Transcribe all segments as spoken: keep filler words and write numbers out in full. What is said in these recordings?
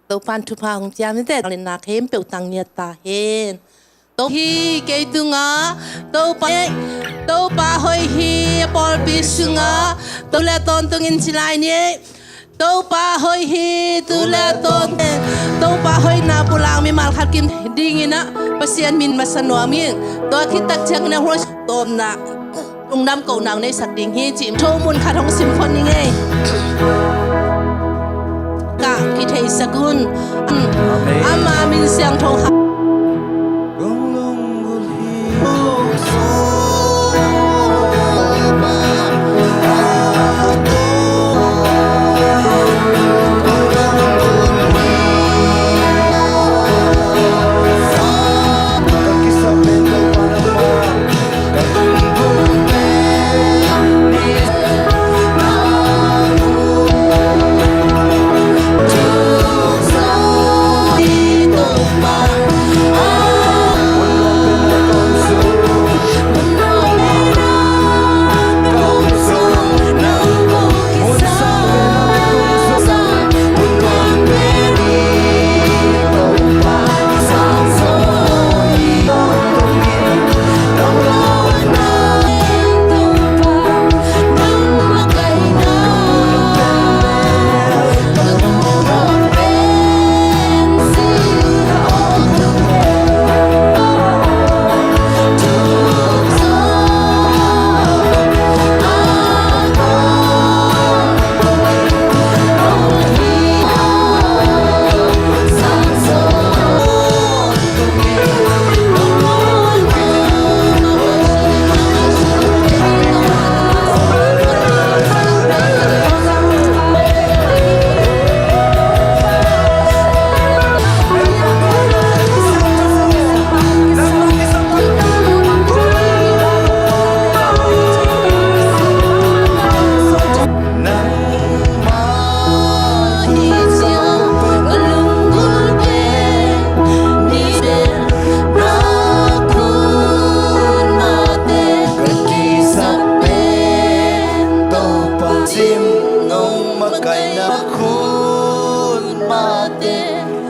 Topa'n thupha hong ciam hi teh, lenna khempeuh tang ngiat ta hen. Topa hi kei tungah, Topa, Topa hoih hi a pawlpi sungah, tu le tawntungin ci lai ni. Topa hoih hi, tu le tawntung. Topa hoihna pulak mimal khat kim dingin ah, Pasian min masa nuam hi. Tua khit tak ciangin ah, hua tawpna lungdam kohna hong neisak ding hi ci-in tho mun khat hong sim khawm ning ei. Ka kitheisak un. Amen. Ama min siangtho ha.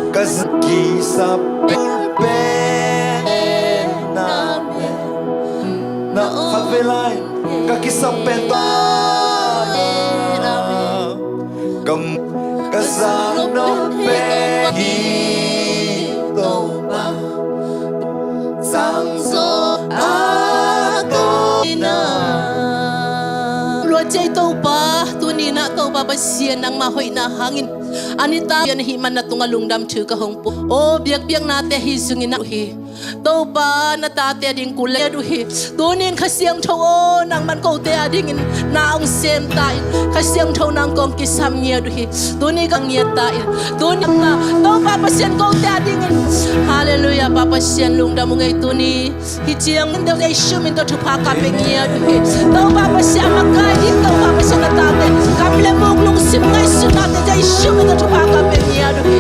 Ka kisap pen. Amen. Na khat vei lai. Ka kisap pen. Amen. Ka, ka zang nop pen hi Topa. Zang zo a to na. Luat cia Topa, tuni-in ah Topa Pasian nangmah hoihna hangin a nitak pian ahih man na tungah lungdam thu ka hong pua. Aw, biakpiaknate hi sungin ah hi. Topa, na tate ading kul le uh hi. Tuni-in Kha Siangtho aw, nangman kote adingin na hong sem ta in. Kha Siangtho nang kong kisam ngiat uh hi. Tuni ka ngiat ta in. Tuni na Topa Pasian kote adingin. Halleluiah, Pa Pasian lungdam uh ngei tuni. Hih ciangin tawh Jesu min tawh thupha ka pia ngiat uh hi. Topa Pasian makai ding, Topa Pasian na tate kam le muk lungsim ngaihsutnate Jesu min tawh thupha ka pia ngiat uh hi.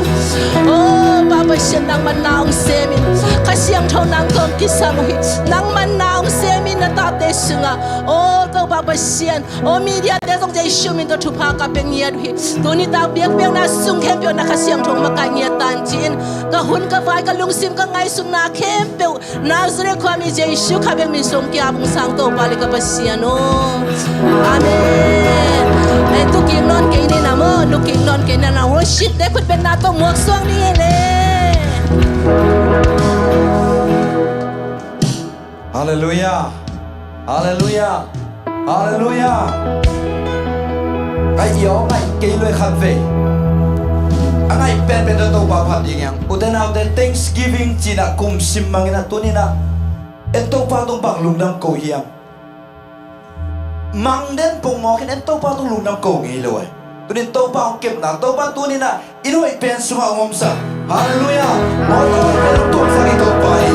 Aw, Pa Pasian nangman na hong sem in. Kha Siangtho nang kong kisam uh hi. Nangman na hong sem in na tate sungah. Aw, Topa Pasian. Aw, mediate zong Jesu min tawh thupha ka pia ngiat uh hi. Tuni tak biakpiakna sung khempeuh na Kha Siangtho makai ngiat ta in ci-in. Ka hun ka vai ka lungsim ka ngaihsutna khempeuh Nazareth khuami Jesu kha bek min sung kia bung sang Topa le ka Pasian aw. Amen. Eh, tu kik nawn kei ni na maw, tu kik nawn kei ni na, worship te khut beng na tawh muak suak ni le. Halleluiah. Halleluiah. Halleluiah. Ka i aw ngaih kei lua khat vei. A ngaih penpen tawh Topa phat ding hiam. Ute naute Thanksgiving ci-in ah kum sim mang in ah tuni-in ah en Topa tung bang lungdam ko hiam. Mang den pongmawk in en Topa tung lungdam ko ngei lo eh. Tuni-in Topa hong kepna Topa tuni-in ah i nuai pen sungah hong omsak. Halleluiah. Mawtaw pen hong tuamsak i Topa hi.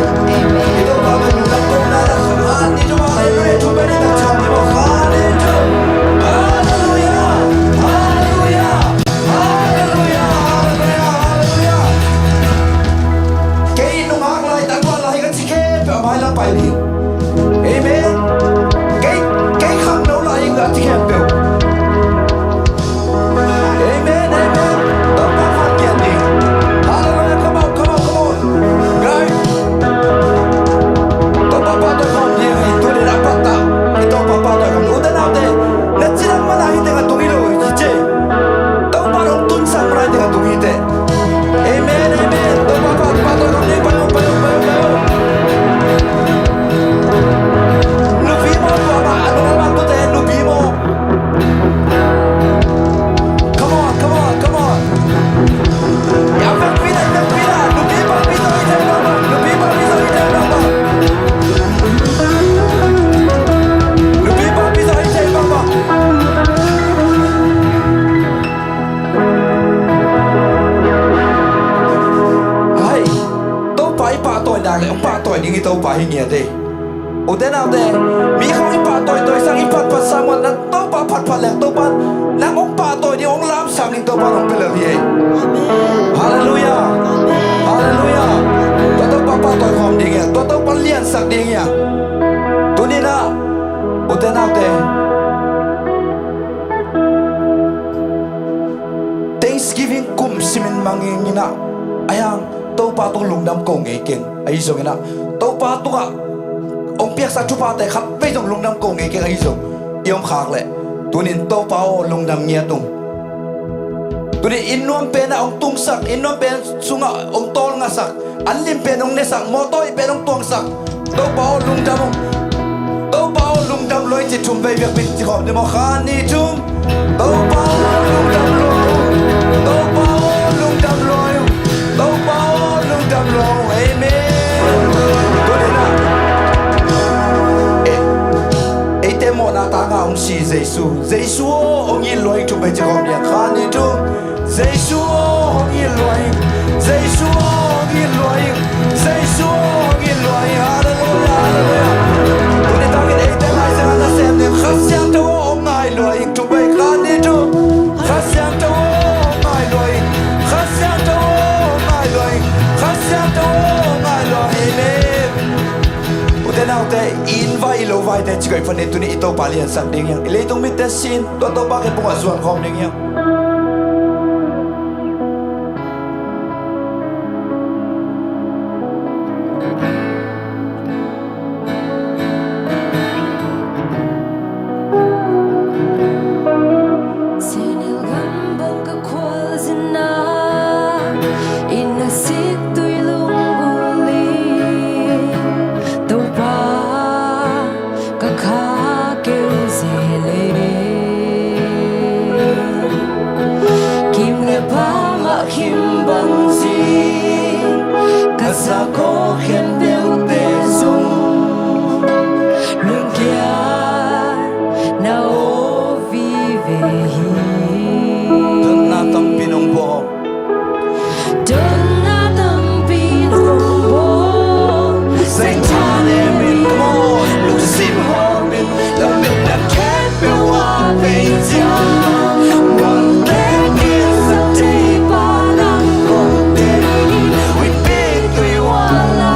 I Topa pen hong lam tuamna dak khat ni tu mah halleluiah tu pen i tak ciang ni mah halleluiah. Halleluiah. Halleluiah. Halleluiah. Halleluiah. Halleluiah. Kei nungak lai, tangval lai ka ci khempeuh a mailam pai ding. Amen. Kei, kei khangno lai ka ci khempeuh. Amen, amen. Topa phat ngiat ding. Topa hi ngiat ei. Ute naute, mi khawng i pahtawi tawisak, i phatphat sa mawk, na Topa phatphat leng Topa nang hong pahtawi ding, hong lamsang ding Topa hong pia lel hi ei. Halleluiah. Halleluiah. Tua Topa pahtawi khawm ding hi a, tua Topa liansak ding hi a. Tuni-in ah, ute naute, Thanksgiving kum simin mangngilh in ah, a hiang Topa tung lungdam ko ngei keng. Ahi zongin ah, Topa tungah hong piaksak thuphate khat vei zong lungdam ko ngei keng ahi zong i om khak leh, tuni-in Topa aw lungdam ngiat ung. Tuni-in inn nuam pen ah hong tungsak, inn nuam pen sungah hong tawlngasak, an lim pen hong nesak, mawtaw pen hong tuangsak Topa aw lungdam ung. Topa aw lungdam lua ing ci thum vei biakpiin ci khawm dih maw? Khat, nih, thum. Topa aw lungdam lua ung. Topa aw lungdam lua ung. Topa aw lungdam lua ung. Amen. Tuni-in ah, eh, eite mawhna tangah hong si Jesu. Jesu aw hong it lua ing, thum vei ci khawm dih. Khat, nih, thum. Jesu aw hong it lua ing. Jesu aw hong it lua ing. Jesu aw hong it lua ing. Halleluiah, halleluiah. Tuni takin eite lai zang a nasem ding Kha Siangtho aw hong ngai lua ing. Thum vei, khat, nih, thum. Kha Siangtho aw hong ngai lua ing. Kha Siangtho aw hong ngai lua ing. Kha Siangtho aw hong ngai lua ing. Amen. Ute naute, i inn vai i lo vaite cik a i phan in tuni i Topa liansak ding hi hang. I leitung mitte sin, tua Topa kiang pungah zuan khawm ding hi hang. Senel gam bang ka khualzinna, i nasik tui lunggulh in Topa ka kha keu zel e. Kim le pha mah khim bang zing, ka sakhaw khempeuhte zong lungkiat na aw vive hi. Dotna tampi nong bawl. Dotna tampi nong bawl. Zaithanem in maw, lungsim hawm in, lametna khempeuh ah vei ciang, muang kek in sa thei pa nang kong tei in, huihpi tui uala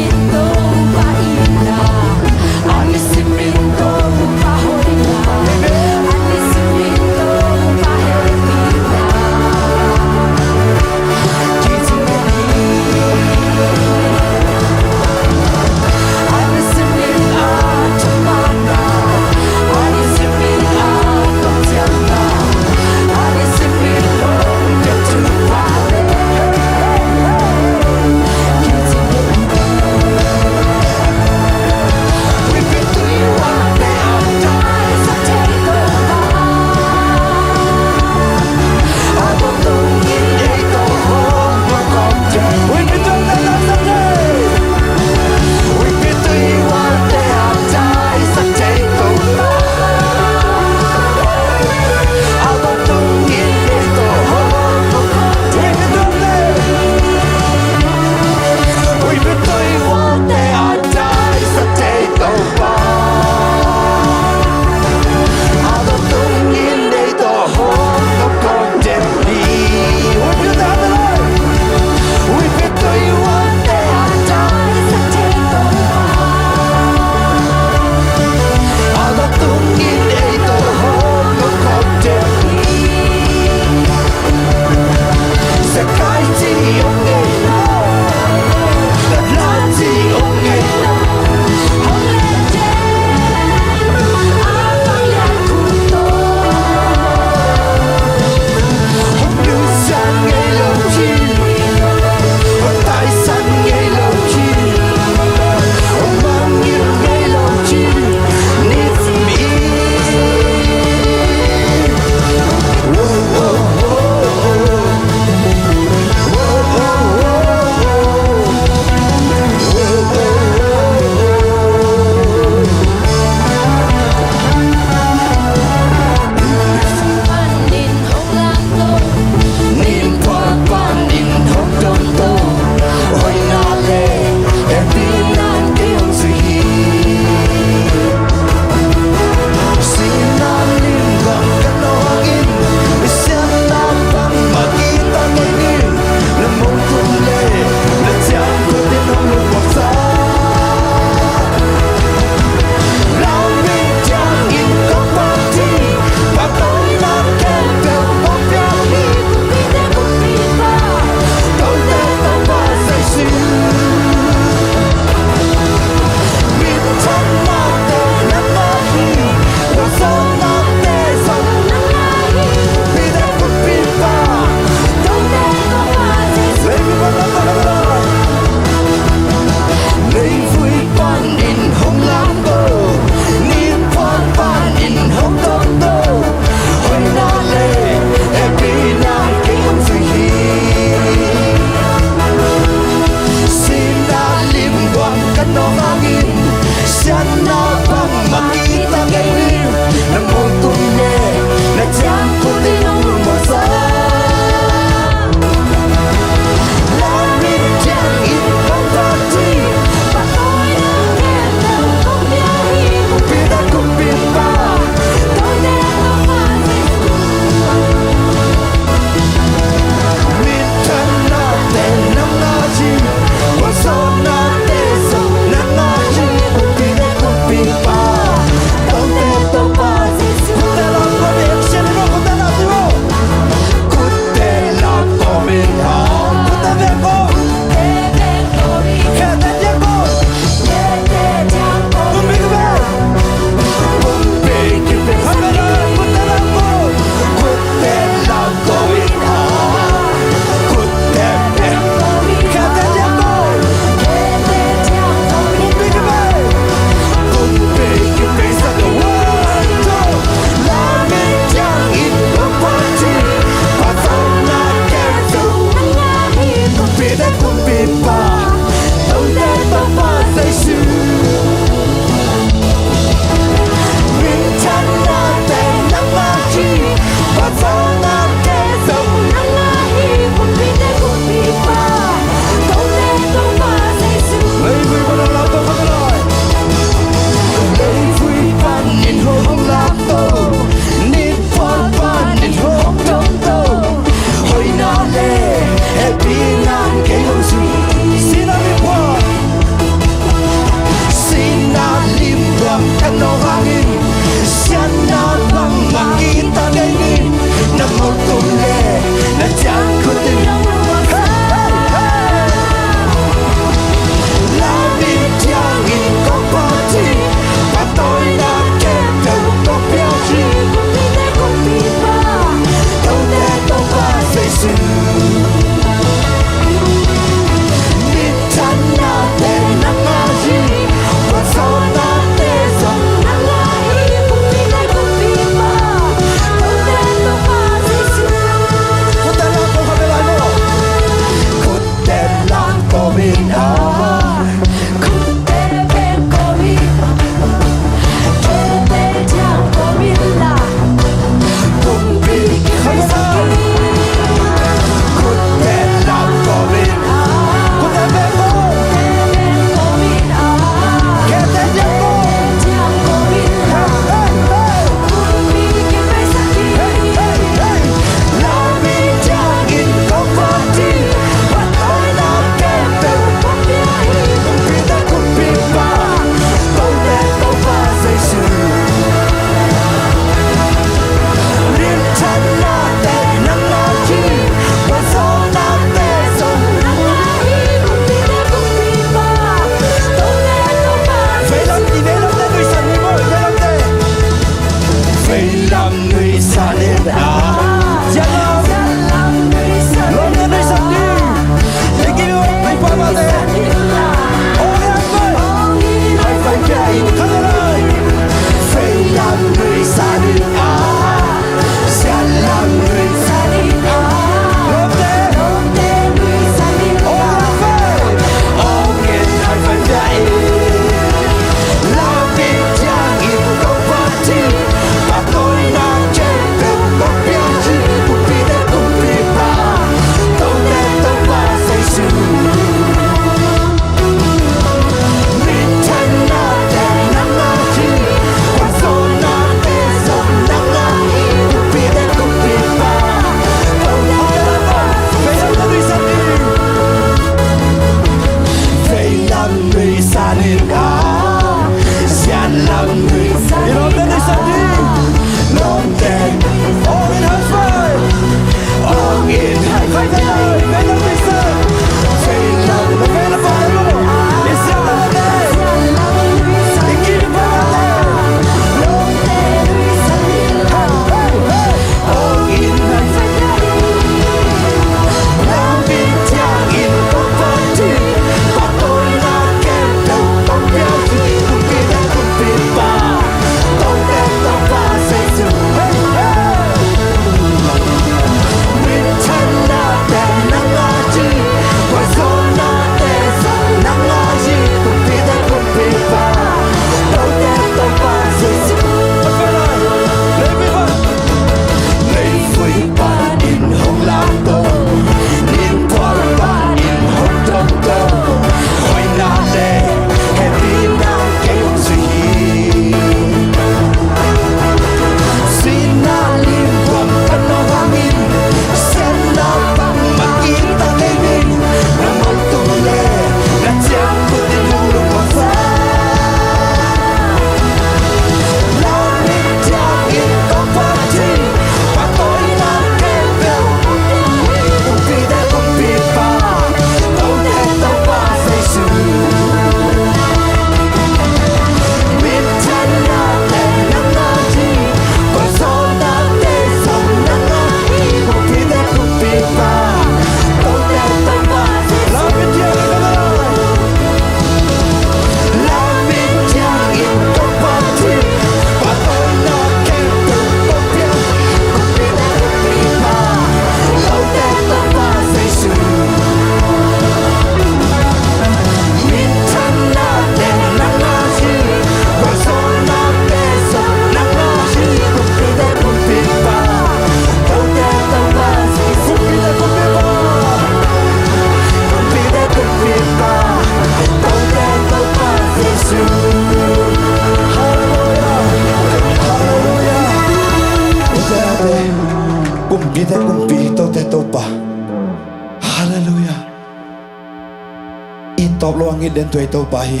Den tua i Topa hi.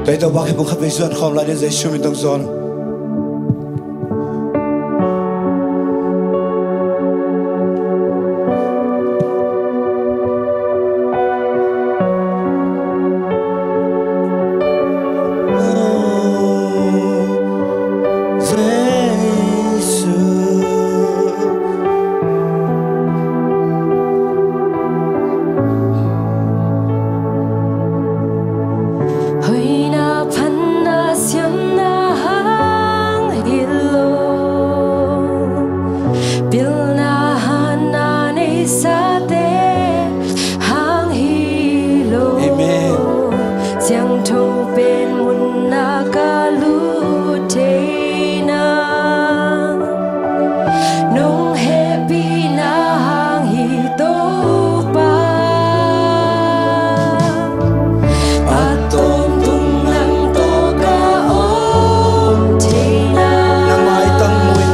Tua i Topa khe pum khat vei zuan khawm lai ding, Jesu min tawh zong. Hoihna phatna siamna hang hi lo, pilna hanna neisate hang hi lo. Amen. Siangtho pen munna ka lut theihna, nong hehpihna hang hi Topa. A tawntung nang tawh ka om theihna, nang maitang mu in,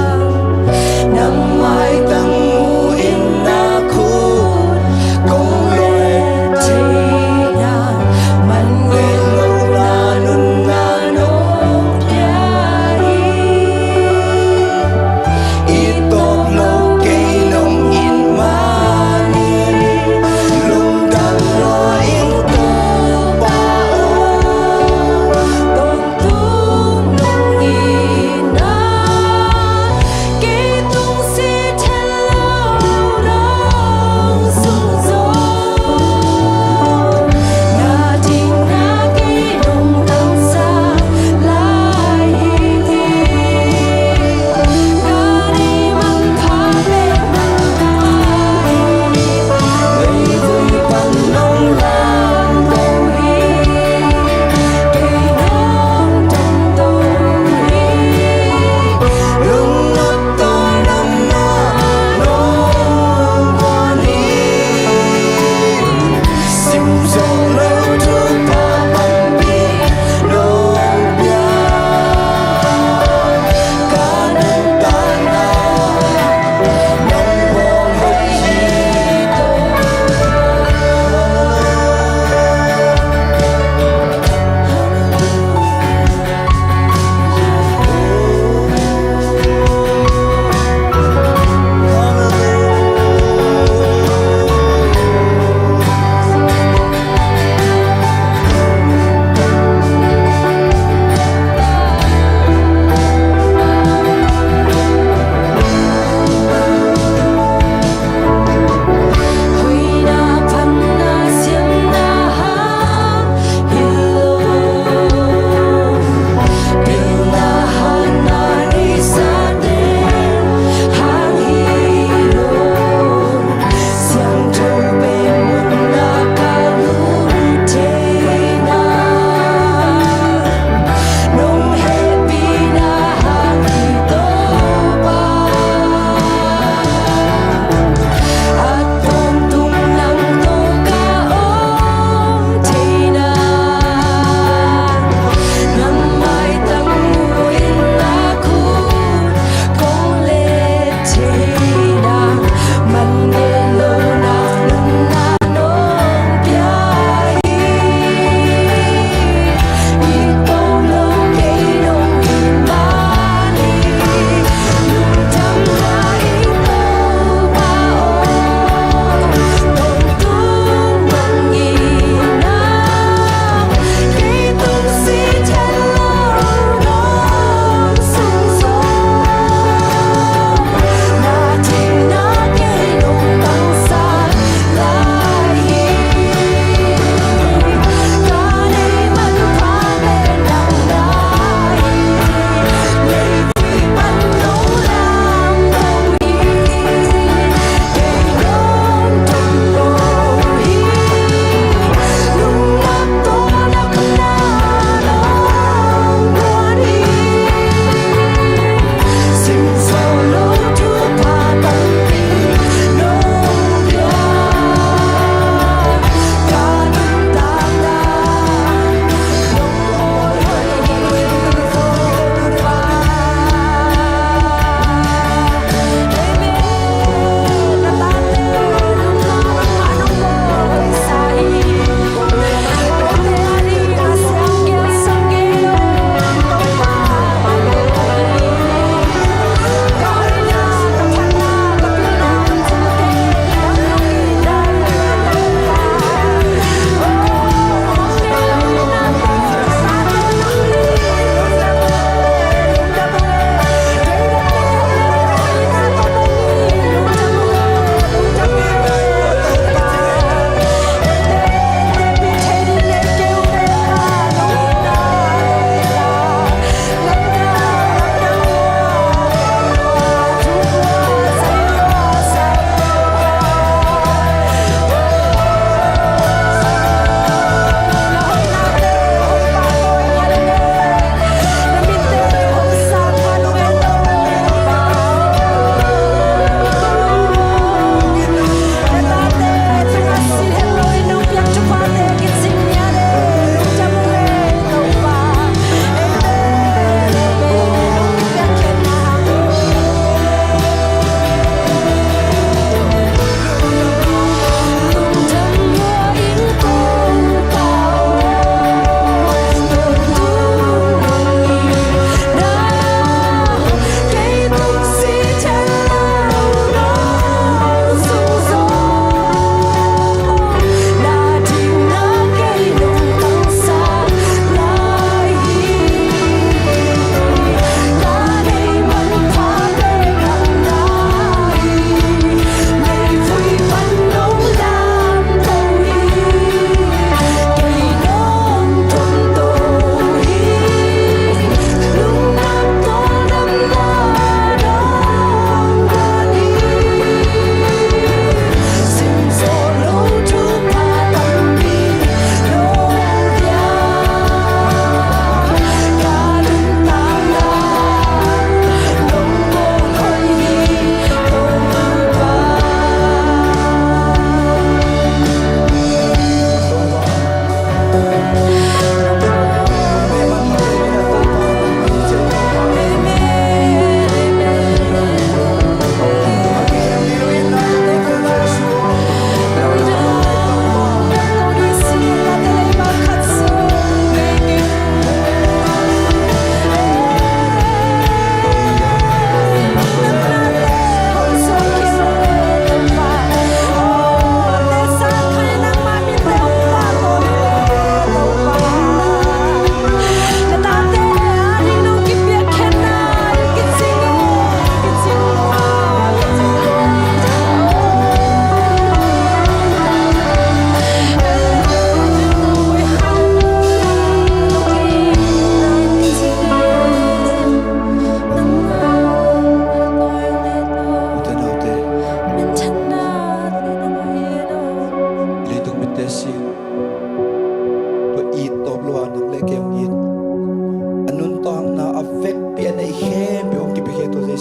nang maitang mu in na khut kong let theihna, man ngen lohna nunna nong pia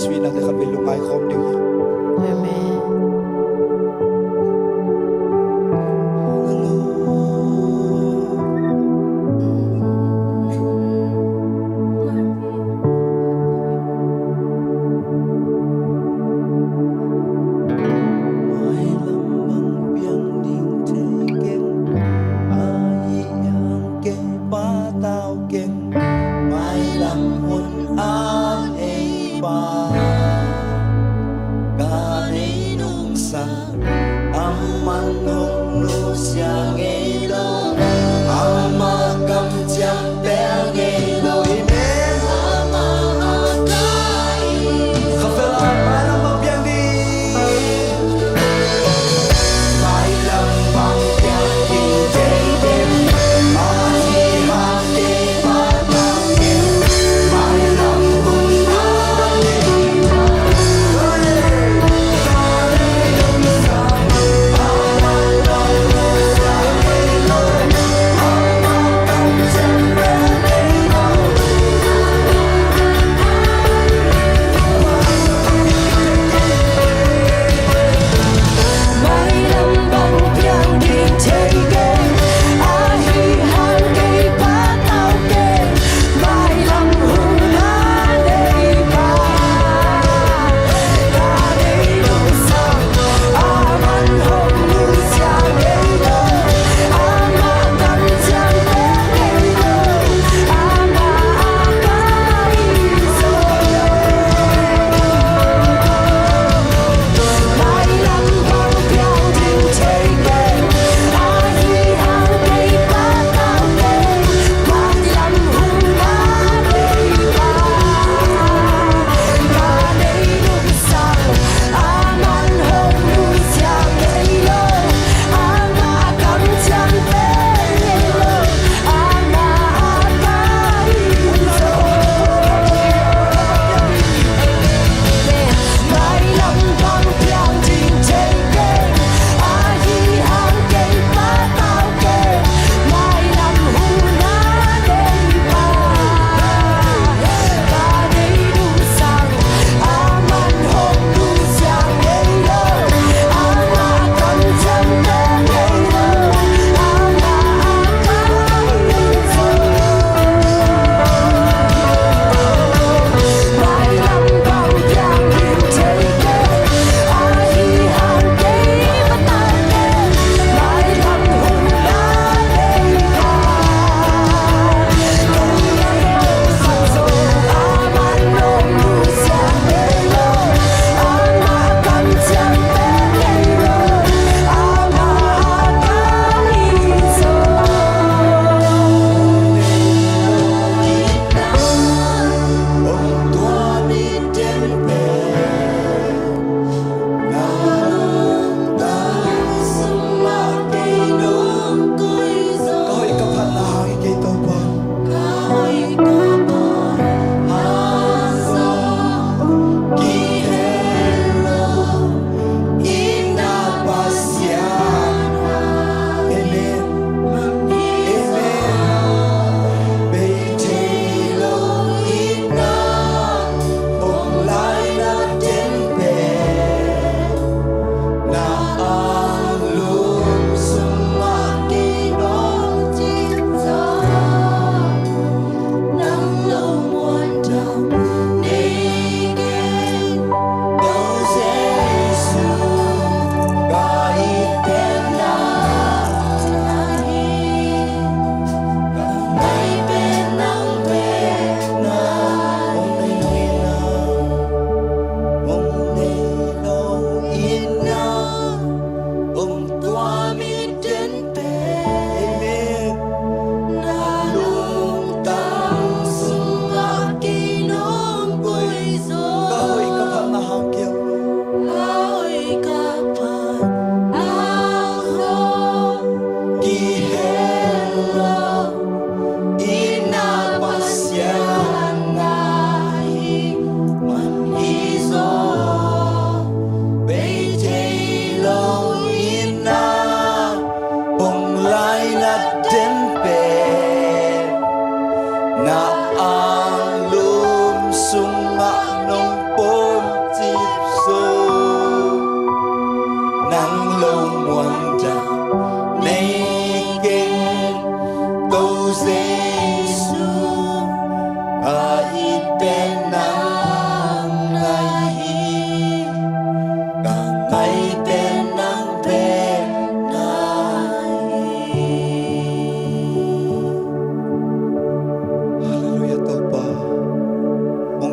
Jesuh in a te khat vei lungngai khawm ding hi. Amen. Mailam bang piang ding thei keng, ahi hang kei patau keng. Mailam hun a ei pa ka nei nungsa, aman hong nusia ngei lo, ama kamciam pel ngei lo. Amen. Ama a kai. Khavel a mailam bang piang ding.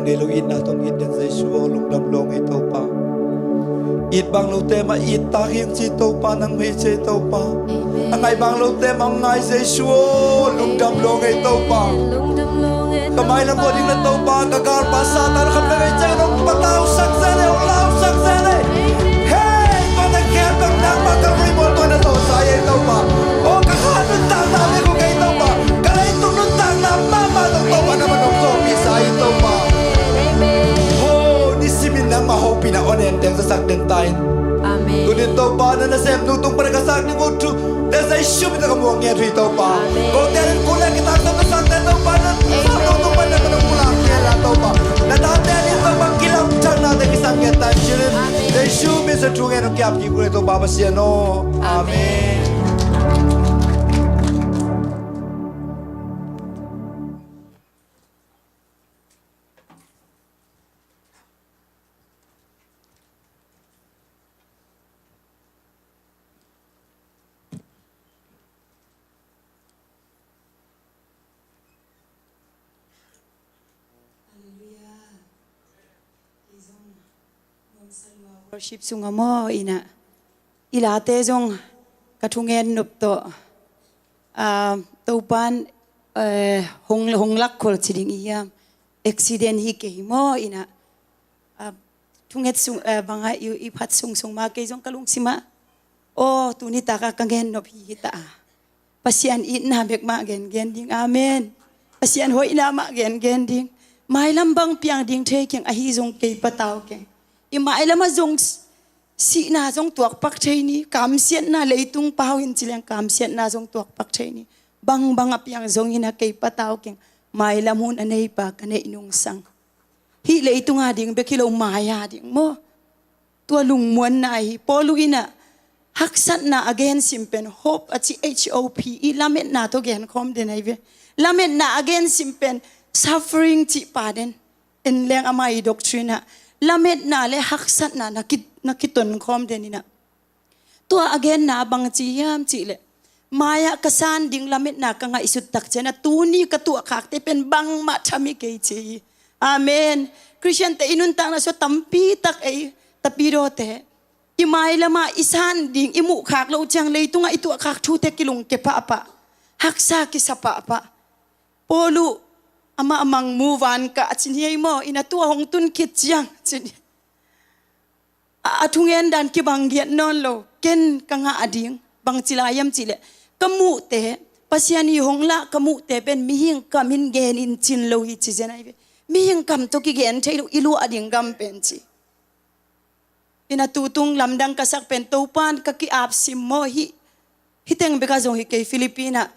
Ngei lo itna tawh it den Jesu aw, lungdam lo ngei Topa. It bang lote mah it tak hi'ng ci Topa, nang mei ci Topa. Amen. A ngai bang lote mah ngai Jesu aw, lungdam lo ngei Topa. Lungdam lo ngei Ka mailam buah ding na Topa, ka galpa Satan khat vei vei ciang hong patausak zel e, hong lausak zel e. Hey, tua na khempeuh nangmah Calvary mual tua na tawh sa e Topa. Oh, ka kha nuntakna bek uh kei Topa. Ka leitung nuntakna mahmah tawh Topa na manok zawhpih sa e Topa. Oh, nisimin nangmah hopihna aw nen teng zasak den ta in. Amen. Tunin Topa na nasem nu tung pan ka sak ding uh thu. Te Jesu min tawh ka muang ngiat hi Topa. Amen. Ko te rin kulek kitak sa na sante Topa na. Amen. Sa nu tung pan na ka nung kulak ngiat la Topa. Na tate rin Topa kilam thang na te kisang ngiat ta in. Amen. Jesu min sa thu ngiat nung kiap ki kulek Topa Pasian aw. Amen. Amen. Hallelujah. Kei zong nuamsa lua worship sungah maw inah i late zong ka thungen nop tawh, ah, Topan, eh, hong, hong lakkhol ci ding i hiam? Accident hi kei maw inah, ah, thunget sung, ah, bangah i, i phat sungsung ma kei zong ka lungsimah aw tuni takah ka gen nop hi hi ta a. Pasian itna bek mah gengen ding. Amen. Pasian hoihna mah gengen ding. Mailam bang piang ding thei keng ahi zong kei patau keng. I mailamah zong sihna zong tuakpak thei ni, kamsiatna leitung pau in cileng kamsiatna zong tuakpak thei ni. Bangbang a piang zong inah kei patau keng. Mailam hun a neipa ka neih nungsang. Hih leitung a ding bek hi lo mai a ding maw? Tua lungmuanna hi. Paulu inah haksatna a gensim pen hope a ci, H O P e, lametna tawh genkhawm den ahi ve. Lametna a gensim pen suffering cih pa den. En leng ama i doctrine ah lametna le haksatna na ki, na kitonkhawm den inah. Tua a genna bang ci hiam cihleh, mai-ah ka san ding lametna ka ngaihsut tak ciangin a tuni ka tuahkhakte pen bangmah tham hi kei ci hi. Amen. Khristiante i nuntakna sua tampi tak ei tapidawte i mailamah i san ding i muhkhak loh ciang leitungah i tuahkhak thute kilungkia pahpah, haksa kisa pahpah. Paulu amah a mangmu van kah a cin hi ei maw, inah tua hong tun khit ciang cin hi. A, a thungen dan kibang giat nawn lo. Ken ka ngah a ding bang ci lai hiam cihleh, ka muhte, Pasian i hong lah ka muhte pen mihing kam in gen in cin lo hi ci zen ahi ve. Mihing kam tawh kigen thei lo i luah a ding gam pen ci. Inah tutung lamdang ka sak pen Topan ka ki-ap sim maw hi. Hih teng bekah zong hi kei Philippine ah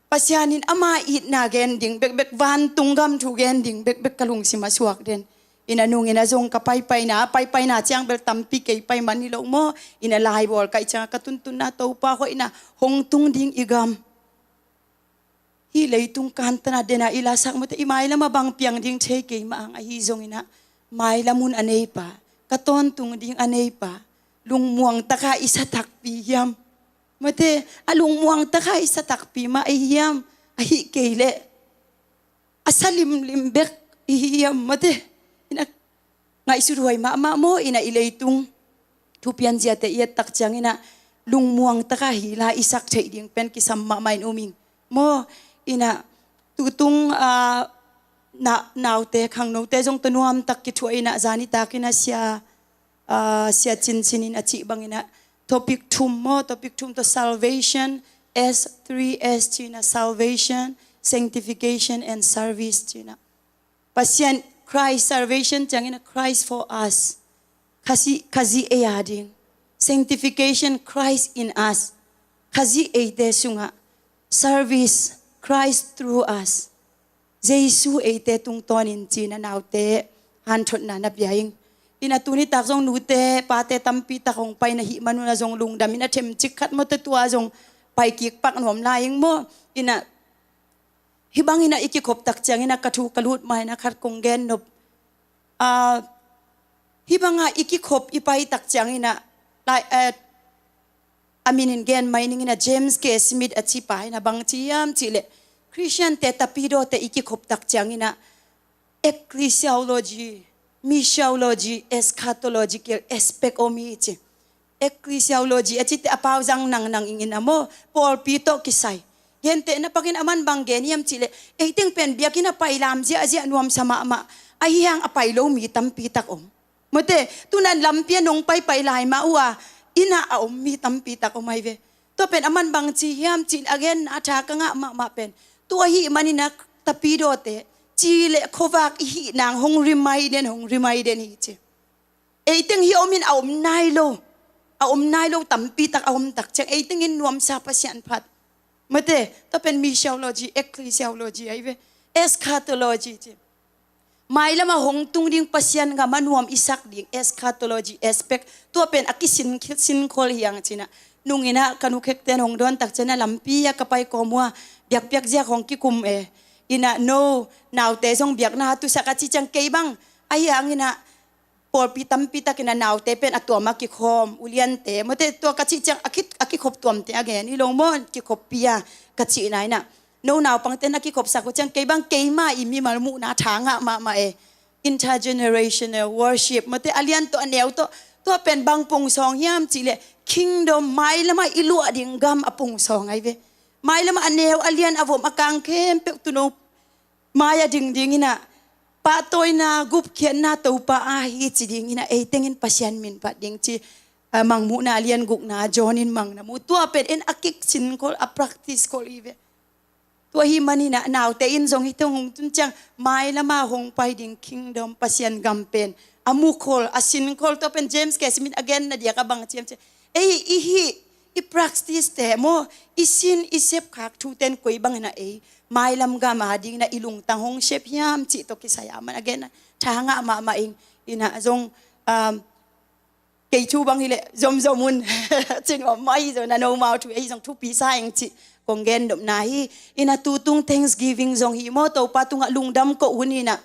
Pasian in ama itna gen ding bekbek, vantung gam thu gen ding bekbek ka lungsim a suak den. Inah nungin a zong ka paipaina, paipaina ciang bel tampi kei pai man hi lo maw. Inah laibawl kaih ciangah ka tuntunna Topa hoihna hong tung ding i gam. Hih leitung kantan a dena i lasak mawte i mailamah bang piang ding thei kei mah ang ahi zong inah mailam hun a neipa, ka tawntung ding a neipa, lungmuang taka i sa takpi hiam? Mawte, a lungmuang taka i sa takpi mah ahi hiam? Ahi kei leh a sa limlim bek i hi hiam? Mawte, inah ngaihsut huai mahmah maw, inah i leitung thupianziate i et tak ciang inah lungmuang taka hi la i sak theih ding pen kisam mahmah in um ing maw. Inah tutung, ah, na, naute khangnote zong tua nuam tak kithuah inah zani tak inah sia, ah, sia cincin in a cih bang inah topic thum maw, topic thum tawh salvation, S three S ci inah salvation, sanctification and service ci inah. Pasian, Christ, salvation ciangin a Christ for us. Khazih, Khazih ei a ding. Sanctification, Christ in us. Khazih eite sungah. Service, Christ through us. Jesu eite tungtawnin ci-in a naute hanthotna na pia ing. Inah tuni tak zong nute, pate tampi tak hong pai na hih manun a zong lungdam inah themcik khat mawte tua zong pai kik pak nuam lai ing maw. Inah hih bang inah i kikhop tak ciang inah ka thu ka lut ma inah khat kong gen nop. Ah, hih bangah i kikhop i pai tak ciang inah lai, eh, a min in gen mai ning inah James K Smith a ci pa inah bang ci hiam cihleh, Khristiante tapidawte i kikhop tak ciang inah Ecclesiology, missiology, eschatological aspect om hi ci. Ecclesiology a cite a pau zang nangnang ing in a maw, pawlpi tawh kisai. Gentehna pakin a man bang gen hiam cihleh, ei teng pen biakinn a pai lam ziahziah nuamsa mahmah, ahi hang a pai lo mi tampi tak om. Mawte, tuna lampi a nong paipai lai mah uh a, inn ah a om mi tampi tak om ahi ve. Tua pen a man bang ci hiam cih a genna a tha ka ngah mahmah pen, tua ahih manin a, tapidawte, ci le khuavak i hih nang hong remind den, hong remind den hi ci. Ei teng hih om in a om nai lo, a om nai lo tampi tak a om tak ciang, ei teng in nuamsa Pasian phat. Mawte, tua pen missiology, ecclesiology ahi ve. Eschatology ci. Mailam a hong tung ding Pasian gam a nuam i sak ding, eschatology aspect. Tua pen a kisin, sinkhol hi hang ci in a. Nung in a ka nu khekten hong dawn tak ciang a, lampi a ka pai kawm uh a, biakpiak ziak hong kikum e. In a no, naute zong biakna tusak a cih ciang kei bang, ahi hang in a, pawlpi tampi tak in a naute pen a tuam a kikhawm, uliante, mawte, tua ka cih ciang a ki, a kikhop tuamte a gen hi lo maw, kikhoppi a ka cihna in a. No naupangte na kikhopsak uh ciang kei bang keima i mimal muhna tha ngah mahmah e. Intergenerational worship, mawte, a lian tawh a neu tawh, tua pen bang pungsawng hiam cihleh, kingdom, mailam a i luah ding gam a pungsawng ahi ve. Mailam a a neu, a lian, a vom, a kang khempeuh tuuno mai-ah ding ding in a, pahtawina, gupkhiatna Topa aa hi ci ding in a, ei teng in Pasian min phat ding ci, a, Mangmuhna a lian gukna John in mang na mu. Tua pen en a kik sinkhol, a practice khol hi ve. Tua ahih manin a naute in zong hih teng hong tun ciang, mailam a hong pai ding kingdom, Pasian gam pen a mukhol, a sinkhol, tua pen James K. Smith a genna diak a bang ci hiam cihleh, ei i hih, i practice te maw, i sin, i sepkhak thute in koi bang in a ei mailam gam a ding in a i lungtang hong sep hiam cih tawh kisai a man a genna tha ngah mahmah ing. In a zong, um, kei thu bang hileh zomzom un. Ci nuam mah hi zong, na nomau thu ahi zong thupi sa ing cih kong gen nopna hi. In a tutung Thanksgiving zong hi maw, Topa tungah lungdam koh hun in a.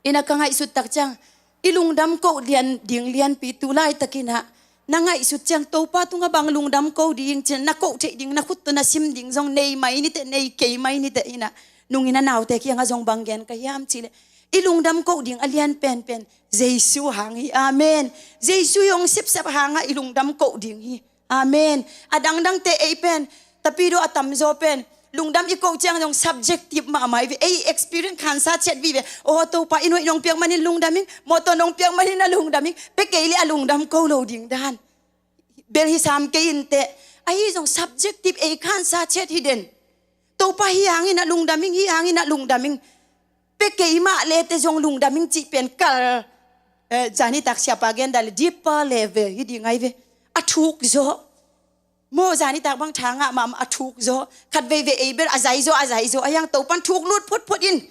In a ka ngaihsut tak ciang, i lungdam koh lian ding lianpi tu laitak in a, na ngaihsut ciang Topa tungah bang lungdam koh ding ci in a, na koh theih ding, na khut tawh na sim ding zong nei mai ni teh, nei kei mai ni teh in a. Nung in a naute kiangah zong bang gen ka hiam cihleh, i lungdam koh ding a lian penpen Jesu hang hi. Amen. Jesu hi hong sepsep hangah i lungdam koh ding hi. Amen. A dangdangte ei pen, tapidaw a tamzaw pen, lungdam i koh ciang zong subjective mahmah hi ve. Ei experience khansa ciat vive. Aw, Topa, inn hoih nong piak manin lungdam ing, mawtaw nong piak manin a lungdam ing. Pia kei leh a lungdam koh lo ding dan. Bel hi sam kei in teh. Ahi zong subjective, ei khansa ciat hi den. Topa hih hangin a lungdam ing, hih hangin a lungdam ing. Pia kei mah leh teh zong lungdam ing cih pen kal, eh, zanitak siapa gen dan leh deeper level hi ding ahi ve. A thuk zaw. Maw, zanitak bang tha ngah mahmah, a thuk zaw. Khat veivei ei bel a zai zaw, a zai zaw. Ahi hang Topan thuk lut photphot in.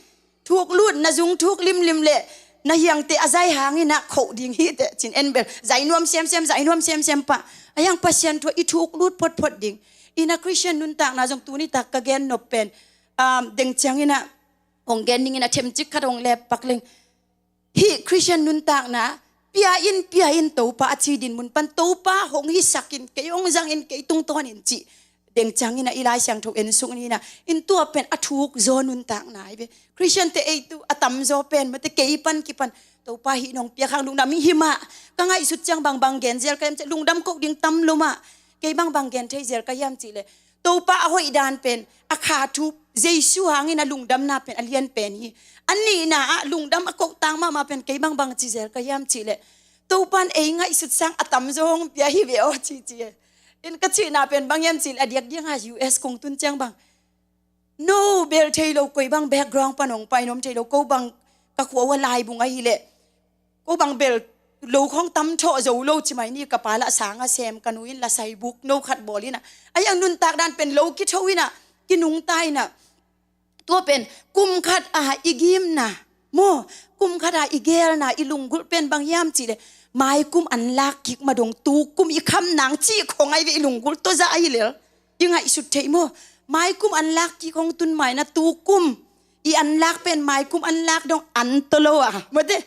Thuk lut, na zung thuk limlim leh na hiangte a zai hangin a khoh ding hi teh ci in, en bel zai nuam semsem, zai nuam semsem pah. Ahi hang Pasian thu ah i thuk lut photphot ding. In a Christian nuntakna zong tuni tak ka gen nop pen, um, deng ciangin a hong gen ning in a, themcik khat hong lep pak leng. Hih Christian nuntakna, pia in, pia in Topa a ci dinmun pan, Topa hong hisak in, kei hong zang in, kei tungtawn in cih deng ciangin a i Lai Siangtho en suk ni in a, in tua pen a thuk zaw nuntakna hi ve. Christian te ei tu a tamzaw pen, mate, kei pan kipan Topa hih nong piak hang lungdam ing. Hi mah, ka ngaihsut ciang bangbang gen zel ka hiam cihleh, lungdam koh ding tam lo mah. Kei bangbang gen thei zel ka hiam cihleh, Topa a hoih dan pen, a kha thu, Jesu hangin a lungdamna pen a lian pen hi. A nihna ah lungdam a koh tang mahmah pen kei bangbang ci zel ka hiam cihleh, Topan ei ngaihsut sang a tamzaw hong pia hi ve aw ci ci e. In ka cihna pen bang hiam cihleh, a diakdiak a U S kong tun ciang bang, no bel thei lo, koi bang background pan hong pai nuam thei lo, ko bang ka khua uh a laibung ahih leh, ko bang bel lo khawng tam thawh zo lo ci mai ni, ka pa lah sang a sem, ka nu in lah saibuk no khat bawl in a. Ahi hang nuntak dan pen lo kitho in a, kinungta in a. Tua pen kum khat a i gimna, maw, kum khat a i gelna, i lunggulh pen bang hiam cihleh, mai kum an lak kik ma dong tu kum i kham nang cih khawng ahi ve, i lunggulh tawh zah ahi lel. I ngaihsut theih maw? Mai kum an lak kik hong tun mai na tu kum i an lak pen mai kum an lak dong an tawh lo a. Mate,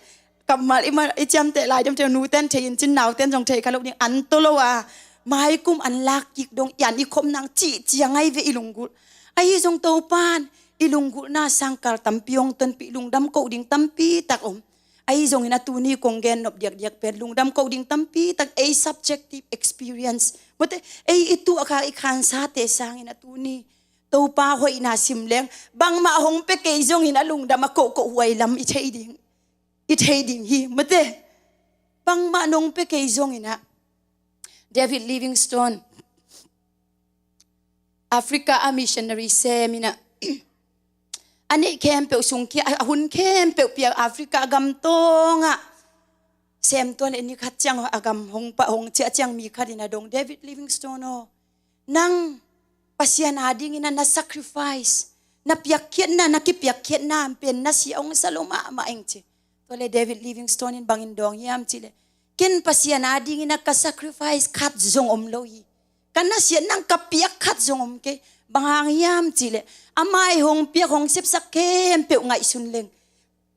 kammal i ma, i ciamteh lai diam thei, nuten thei in cin, nauten zong thei kha lo ding, an tawh lo a. Mai kum an lak kik dong i an i khop nang cih ciang ahi ve i lunggulh. Ahi zong Topan i lunggulhna sangkal tampi hong tonpih, lungdam koh ding tampi tak om. Ahi zongin a tuni kong gen nop diakdiak pen lungdam koh ding tampi tak, ei subjective experience, mate, ei i tuahkhak i khansate sangin a tuni Topa hoihna sim leng, bangmah hong pia kei zongin a lungdam a kohkoh huai lam i thei ding, i thei ding hi, mate. Bangmah nong pia kei zongin ah, David Livingstone, Africa a missionary sem in ah, a neih khempeuh sungkhia, a hun khempeuh pia, Africa a gam tawngah sem, tua leh ni khat ciang a gam hong pah, hong ciah ciang mi khat in a dong, David Livingstone aw, nang Pasian adingin ah na sacrifice, na piakkhiatna, na kipiakkhiatna pen na sia hong sa lo mahmah ing, ci. Tua leh David Livingstone in bangin dawng hiam cih leh, ken Pasian adingin ah ka sacrifice khat zong om lo hi. Ka nasiat nang ka piak khat zong om kei. Bang hang hiam cih leh, a mai hong piak, hong sepsak khempeuh ngaihsun leng,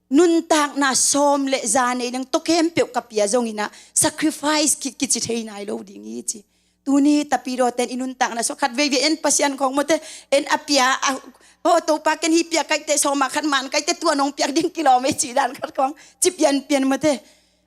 nuntakna sawm le za nei leng, tua khempeuh ka pia zongin ah sacrifice ki, kici thei nai lo ding hi, ci. Tuni tapidaw ten i nuntakna sawm, khat veivei en Pasian khawng, mate, en a pia, a, aw Topa, ken hih pia ka hih teh, sawm ah khat man ka hih teh, tua nong piak ding kilawm ei, cih dan khat khawng ci pianpian, mate.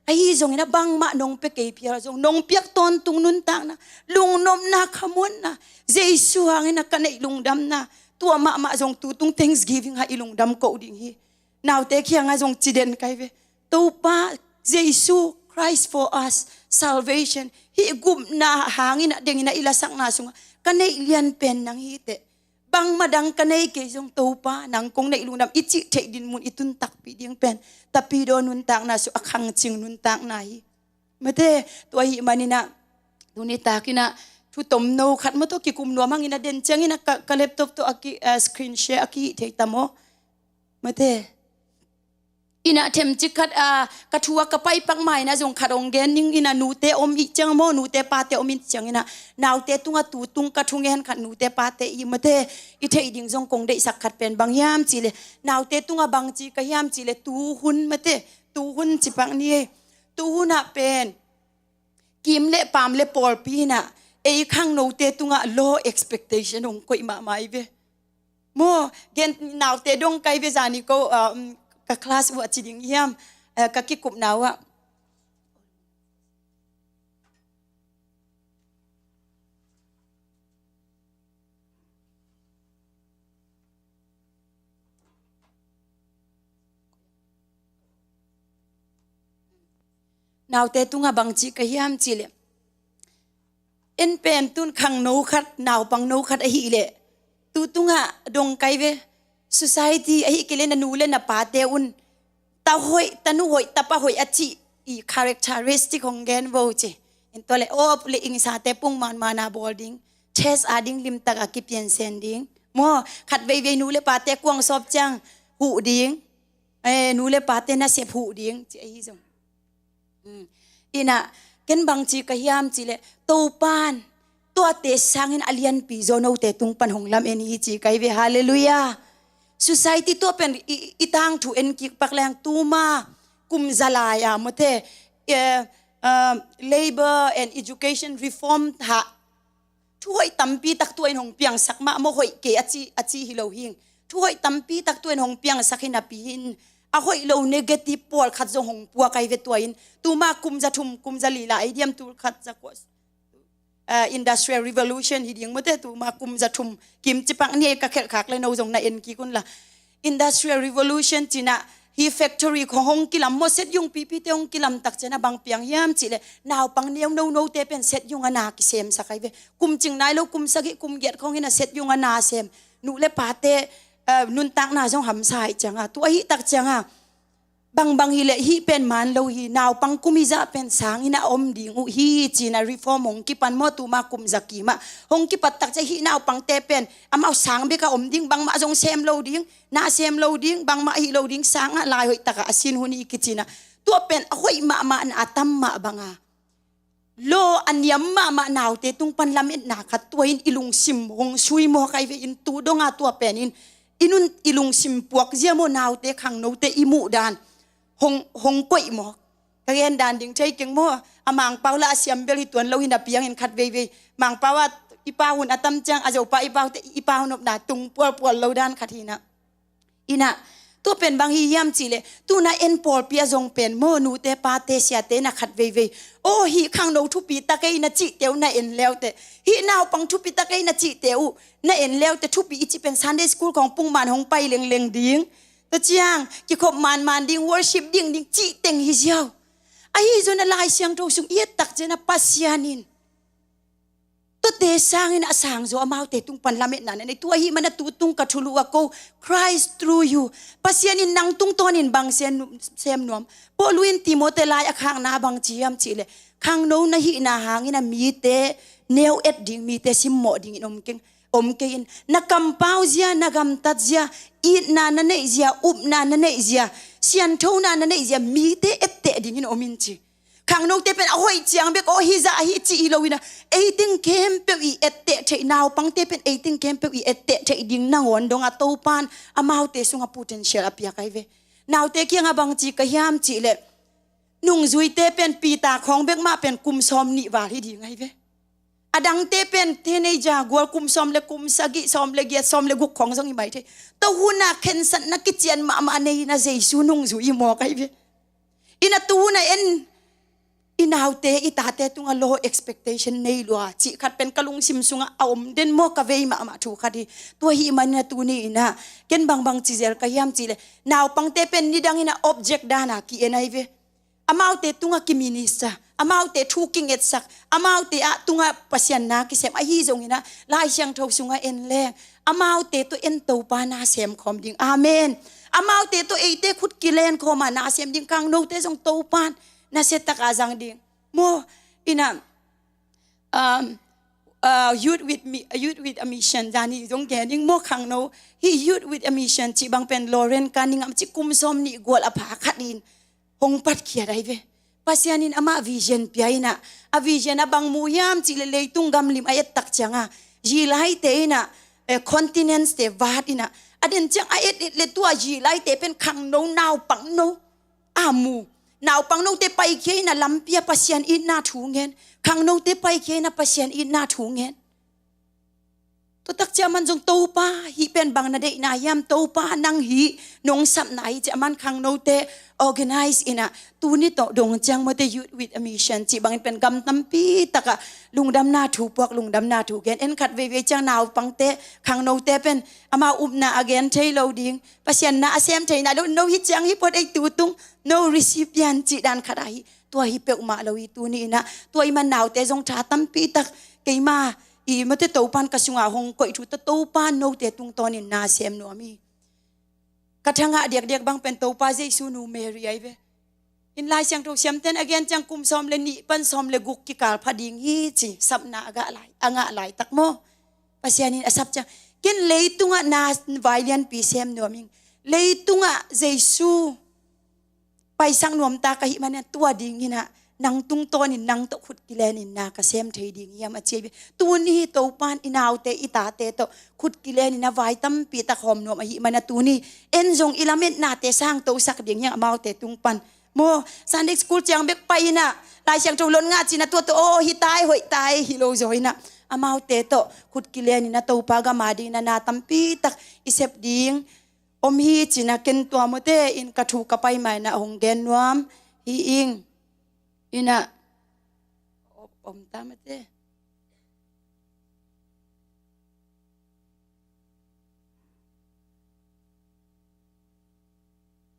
Ahi zongin ah bangmah nong pia kei phial zong, nong piak tawntung nuntakna, lungnopna, khamuanna, Jesu hangin ah ka neih lungdamna, tua mahmah zong tutung thanksgiving ah i lungdam koh ding hi. Naute kiangah zong ci den ka hi ve. Topa, Jesu Christ for us, salvation, hih gupna hangin ah dengin ah i lasakna sungah ka neih lian pen nang hi teh, bangmah dang ka nei kei zong Topa, nang kong neih lungdam, i cih theih dinmun i tun takpi ding pen tapidaw nuntakna sungah a khangcing nuntakna hi. Mate, tua ahih manin ah, tuni takin ah thu tomno khat maw, tua kikum nuam hangin ah, den ciangin ah ka, ka laptop tawh a ki, ah, screen share a kihih thei ta maw? Mate, in ah themcik khat, ah, ka thu ah ka pai pak ma in ah zong khat hong gen ning. In ah nute om ih ciang maw, nute pate om ih ciangin ah, naute tungah tutung ka thungen khat, nute pate i, mate, i theih ding zong kong deihsak khat pen bang hiam cih leh, naute tungah bangci ka hiam cih leh, tuhun, mate, tuhun ci pak ni ei. Tuhun ah pen kim le paam le pawlpi in ah ei khangnote tungah low expectation hong koih mahmah hi ve. Maw, gen, naute dong ka hi ve, zani ko, ah, um, ka class uh ah ci ding hiam, ah, ka kikupna uh ah. Naute tungah bangci ka hiam cih leh, en pen tun khangno khat, naupangno khat ahih leh, tu tungah dong ka hi ve, society ahih kei leh na nu le na pate un, ta hoih, tanu hoih, tapa hoih a cih i characteristic hong gen vo, ci. In tua leh, aw, le ingsate pung manmana bawl ding, church ading limtak a kipiansen ding. Maw, khat veivei nu le pate kuang sawp ciang huh ding. Eh, nu le pate nasep huh ding, ci ahi zong. Mm. In ah, ken bangci ka hiam cih leh, Topan tuate sangin a lianpi zaw note tung pan hong lamen hi, ci ka hi ve. Halleluiah. Society, tua pen i, i tangthu en kik pak leng, tuma kum za lai-a, mate, eh, ah, labor and education reform hah thu hoih tampi tak tua in hong piangsak mah maw, hoih kei a ci, a ci hi lo hing. Thu hoih tampi tak tua in hong piangsak hi napi hin, a hoih lo negative pawlkhat zong hong pua ka hi ve tua in. Tuma kum za thum, kum za li la, ei diam, tul khat za kua, ah, Industrial Revolution hi ding, mate, tuma kum za thum kim ci pak ni ei, ka khelh khak leh no zong na en kik un la. Industrial Revolution ci-in ah, hih factory khong hong kilam maw, set yung pipite hong kilam tak ciang a bang piang hiam cih leh, naupang neu nonote pen set yung a na kisemsak ahi ve. Kum cing nai lo, kum sagih, kum giat khong in ah set yung a na sem. Nu le pate, eh, nuntakna zong hamsa ahih ciang a, tua ahih tak ciang a, bangbang hi leh hih pen man lo hi, naupang kum hi zah pen sang in a om ding uh hi, ci-in ah reform hong kipan maw, tuma kum za kim ah. Hong kipat tak ciang hih naupangte pen amau sang bek a om ding, bangmah zong sem lo ding, na sem lo ding, bangmah hi lo ding, sang ah lai hoih tak a a sin hun hi, kici-in ah. Tua pen a hoih mahmahna a tam mah bang a, law a niam mahmah naute tung pan lametna khat tua in i lungsim hong sui mawk ahi ve. In tu dong a tua pen in i nun, i lungsim puak zia maw, naute khangnote i muh dan hong, hong koih mawk. Ka gen dan ding thei keng maw, a Mangpau la a siam bel hi tuan lo hi napi hangin khat veivei Mangpau ah i pau hun a tam ciang, a Zopa i paute, i pau nopna tung pualpual lo dan khat hi-in ah. Ina, tua pen bang hi hiam cihleh, tuna en pawlpi a zong pen maw, nute pate siate na khat veivei, aw, hih khangno thupi tak ei na cihte uh na en leute, hih naupang thupi tak ei na cihte uh na en leute, thupi i cih pen Sunday school khawng pungman hong pai lengleng ding, tua ciang kikhop manman ding, worship ding ding cih teng hi ziau. Ahi zong a Lai Siangtho sung i et tak ciang a Pasian in tuate sangin a sang zaw amaute tung pan lametna na nei. Tua ahih manin a tu tung ka thulu a ko, Christ through you. Pasian in nang tungtawnin bang sem, sem nuam? Paul in Timothy lai a khakna bang ci hiam cihleh, khangno na hihna hangin a mite neu et ding, mite simmawh dingin om keng, om kei in. Na kampau zia, na gamtat zia, itna na neih zia, upna na neih zia, sianthona na neih zia mite etteh dingin om in ci. Khangnote pen a hoih ciang bek aw hi zah hi cih hi lo ina, ei teng khempeuh i etteh theih, naupangte pen ei teng khempeuh i etteh theih ding nangawn dong a Topan amaute sungah potential a piak ahi ve. Naute kiangah bang ci ka hiam cihleh, nungzuite pen Peter khawng bek mah pen kum sawm nih val hi ding ahi ve. A dangte pen teenager gual kum sawm le kum sagih, sawm le giat, sawm le guk khawng zong hi mai thei. Tua hun a khensatna kician mahmah nei ina Jesu nungzui hi mawk ahi ve. Ina tu hun a en i naute i tate tungah low expectation nei lua cih khat pen ka lungsim sungah a om den maw, ka vei mahmah thu khat hi. Tua ahih manin a tuni ina ken bangbang ci zel ka hiam cihleh, naupangte pen nidang ina object dan a ki-en ahi ve. Amaute tungah kiminister, amaute thu kingetsak, amaute ah tungah Pasian na kisem ahi zongin a Lai Siangtho sungah en leng, amaute tawh en Topa na sem khawm ding. Amen. Amaute tawh eite khut kilen khawm a na sem ding. Khangnote zong Topan nasia tak a zang ding maw. Ina, um, uh, youth with mi-, youth with a mission, zani zong gen ing maw, khangno. Hih youth with a mission cih bang pen Lauren Canningham cih kum sawm nih gual a pha khat in hong patkhiat ahi ve. Pasian in amah vision pia ina, a vision a bang mu hiam cihleh, leitung gamlim a et tak ciang a zilaite ina, eh, continents te vat ina, a den ciang a et et le tua zilaite pen khangno, naupangno a mu. Naupangnote paikhia ina lampi ah Pasian itna thu ngen, khangnote paikhia ina Pasian itna thu ngen. Tua tak ciang aman zong Topa, hih pen bang na deihna hiam? Topa, nang hih nong sapna hi ci-a aman khangnote organize ina, tuni tawh dong ciang mawte youth with a mission cih bangin pen gam tampi takah lungdamna thu puak, lungdamna thu gen. En khat veivei ciang naupangte, khangnote pen amau upna a gen thei lo ding, Pasian na a sem theihna lo, no hih ciang hih phot ei tu tung, no recipient cih dan khat ahi. Tua hi peuhmah lo hi tuni ina, tua i man naute zong tha tampi tak keima i mawte Topan ka sungah hong koih thu tawh Topan note tungtawnin na sem nuam hi. Ka thangah diakdiak bang pen Topa Jesu nu Mary ahi ve. In Lai Siangtho siamten a gen ciang kum sawm le nih pan sawm le guk kikal pha ding hi ci, sapna a ngah lai, a ngah laitak maw. Pasian in a sap ciang, ken leitungah na vai lianpi sem nuam ing. Leitungah Jesu paisak nuamta ka hih manin tua dingin ah nang tungtawnin nang tawh khut kilenin na ka sem thei ding hiam a ci hi. Tuni Topan i naute i tate tawh khut kilenin a vai tampi tak hawm nuam ahih manin tuni en zong i lametnate sangtosak ding hiam amaute tung pan. Maw, Sunday school ciang bek pai ina, Lai Siangtho lon ngah cina tua tawh aw hi tai, hoih tai hi lo zaw ina, amaute tawh khut kilenin a Topa gam a dingin a na tampi tak i sep ding om hi cina ken tua mawte in ka thu ka pai maina hong gen nuam hi ing. Ina om ta mawte.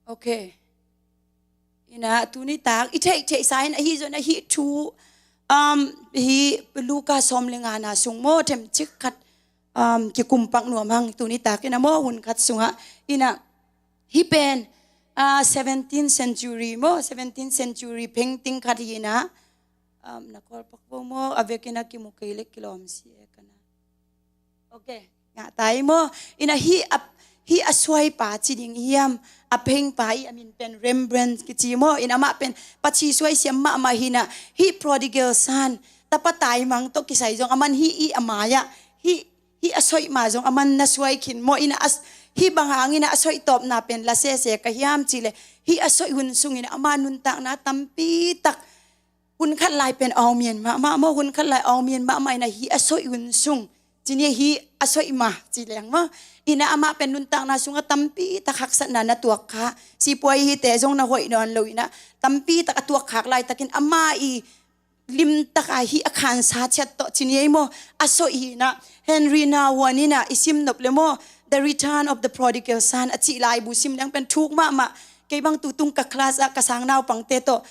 Ok. Ina tuni tak i theih theih sa in ahi zong ahi thu, um, hi Luka sawm le ngana sung maw themcik khat, um, kikumpak nuam hang tuni tak ina maw hun khat sungah ina hi pen, ah, seventeenth century maw, seventeenth century painting khat hi ina, um, na kawlpak bo maw, a vekin a kimu kei le kilawm si e kana. Ok, ngah tai maw. Ina hi a, hi a suaipa ci ding hiam, a phengpa i a min pen Rembrandt kici maw. Ina amah pen pachi suai siam mahmah hi ina, hi prodigal son, tapa taimang tawh kisai zong aman hi i a mai-ah, hi, hi a soih ma zong aman na suai khin maw. Ina a, hi bang hangin a soih tawpna pen la sese ka hiam cih leh, hi a soih hun sungin ama nuntakna tampi tak hun khat lai pen aw mian mahmah maw, hun khat lai aw mian mahmah ina hi a soih hun sung Ci ni hi a soih mah ci leng maw. Ina amah pen nuntakna sungah tampi tak haksatna na tuak kha. Sipuai hite zong na hoih nawn lo ina tampi tak a tuak khak laitakin amah i limtaka hi a khansa ciat tawh ci ni ei maw. A soih hi ina Henry Nouwen ina i sim nop le maw, The Return of the Prodigal Son a cih laibu sim leng pen thuk mahmah. Kei bang tutung ka class ah ka sang naupangte tawh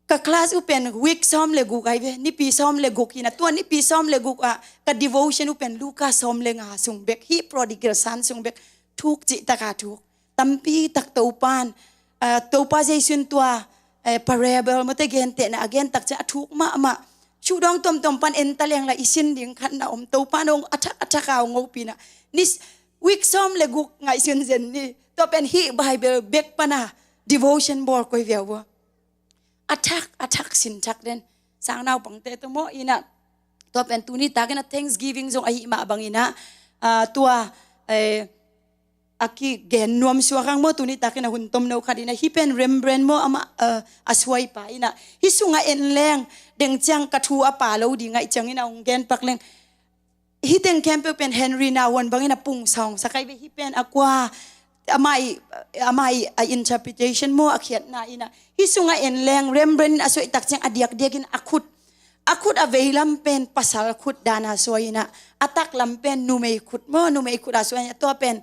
ka class uh pen week sawm le guk ai ve, nipi sawm le guk hi ina tua nipi sawm le guk ah ka devotion uh pen Luka sawm le nga sung bek hi, prodigal son sung bek thuk cih taka thuk. Tampi tak Topan, ah, Topa Jesu in tua, eh, parable mawte gentehna a gen tak ciang a thuk mahmah. Sudawng tuamtuam pan en ta leng la i sin ding khat na om, Topan hong a thak a thak a hong hopih ina ni week sawm le guk ngaihsun zen ni. Tua pen hi Bible bek pana devotion bawl koi viau vua. A thak a thak sin thak den sang naupangte tawh maw ina. Tua pen tuni takin a Thanksgiving zong ahi mah bang ina, ah, tua, eh, a kigen nuam suak ang maw, tuni takin a hun tomno khat ina hi pen Rembrandt maw amah, ah, a suaipa ina hi sungah en leng deng ciang ka thu a pa lo ding aih ciang ina hong gen pak leng. Hi teng khempeuh pen Henry Nouwen bangin a pungsawng sak ai ve, hi pen a kua amah i, amah i a interpretation maw a khiatna ina hi sungah en leng Rembrandt in a suaih tak ciang a diakdiakin a khut, a khut a veilam pen pasal khut dana suai ina a taklam pen numei khut maw, numei khut a suai ina tua pen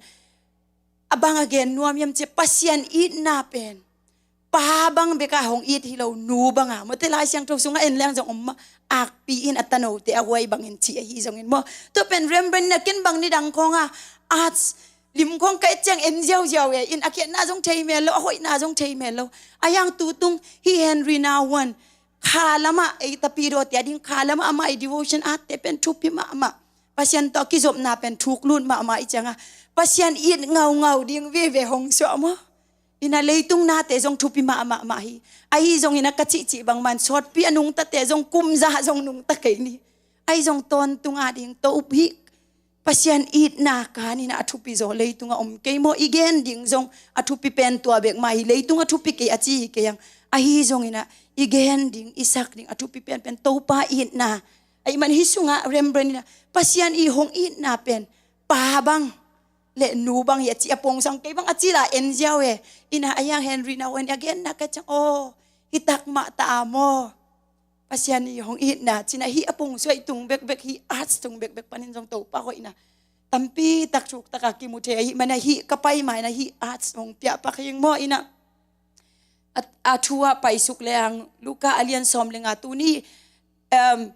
a bang a gen nuam hiam ci Pasian itna pen pa bang beka hong it hi lo, nu banga mawte Lai Siangtho sungah en leng zong om mah, akpi in a tanote a huai bangin ci ahi zongin maw. Tua pen Rembrandt na ken bang ni dang khawnga arts lim khawng ka et ciang en ziauziau e, in a khiatna zong thei mel lo, a hoihna zong thei mel lo. A hiang tutung hi Henry Nouwen kha lamah ei tapidawte a ding kha lamah amah i devotion art te pen thupi mahmah. Pasian tawh a kizopna pen thuk lut mahmah i cianga Pasian it ngaungau ding veve hong suah maw. Ina leitung nate zong thupi mahmah mah hi. Ahi zong ina ka cihcih bangman sawtpi a nungtate zong kumza zong nungta kei ni. Ahi zong tawntunga ding to up hi. Pasian itna kan ina a thupi zaw leitunga om kei maw, i gen ding zong a thupi pen tua bek mah hi, leitung a thupi kei a ci hi kei ang. Ahi zong ina i gen ding i sak ding a thupi pen pen Topa itna. Ahi man hi sungah Rembrandt ina Pasian i hong itna pen pa bang le nu bang hi a ci a pungsawng kei bang a ci la en ziau e. Ina a hiang Henry Nouwen a genna ka ciang aw hi tak mah ta a maw. Pasian i hong itna cina hi a pung suai tung bekbek hi arts tung bekbek panin zong Topa hoihna tampi tak thuk taka kimu thei ahi mana hi ka pai mai na hi arts hong piah pak hing maw ina a, a thu a paisuk le ang Luka a lian sawm le nga tuni, um,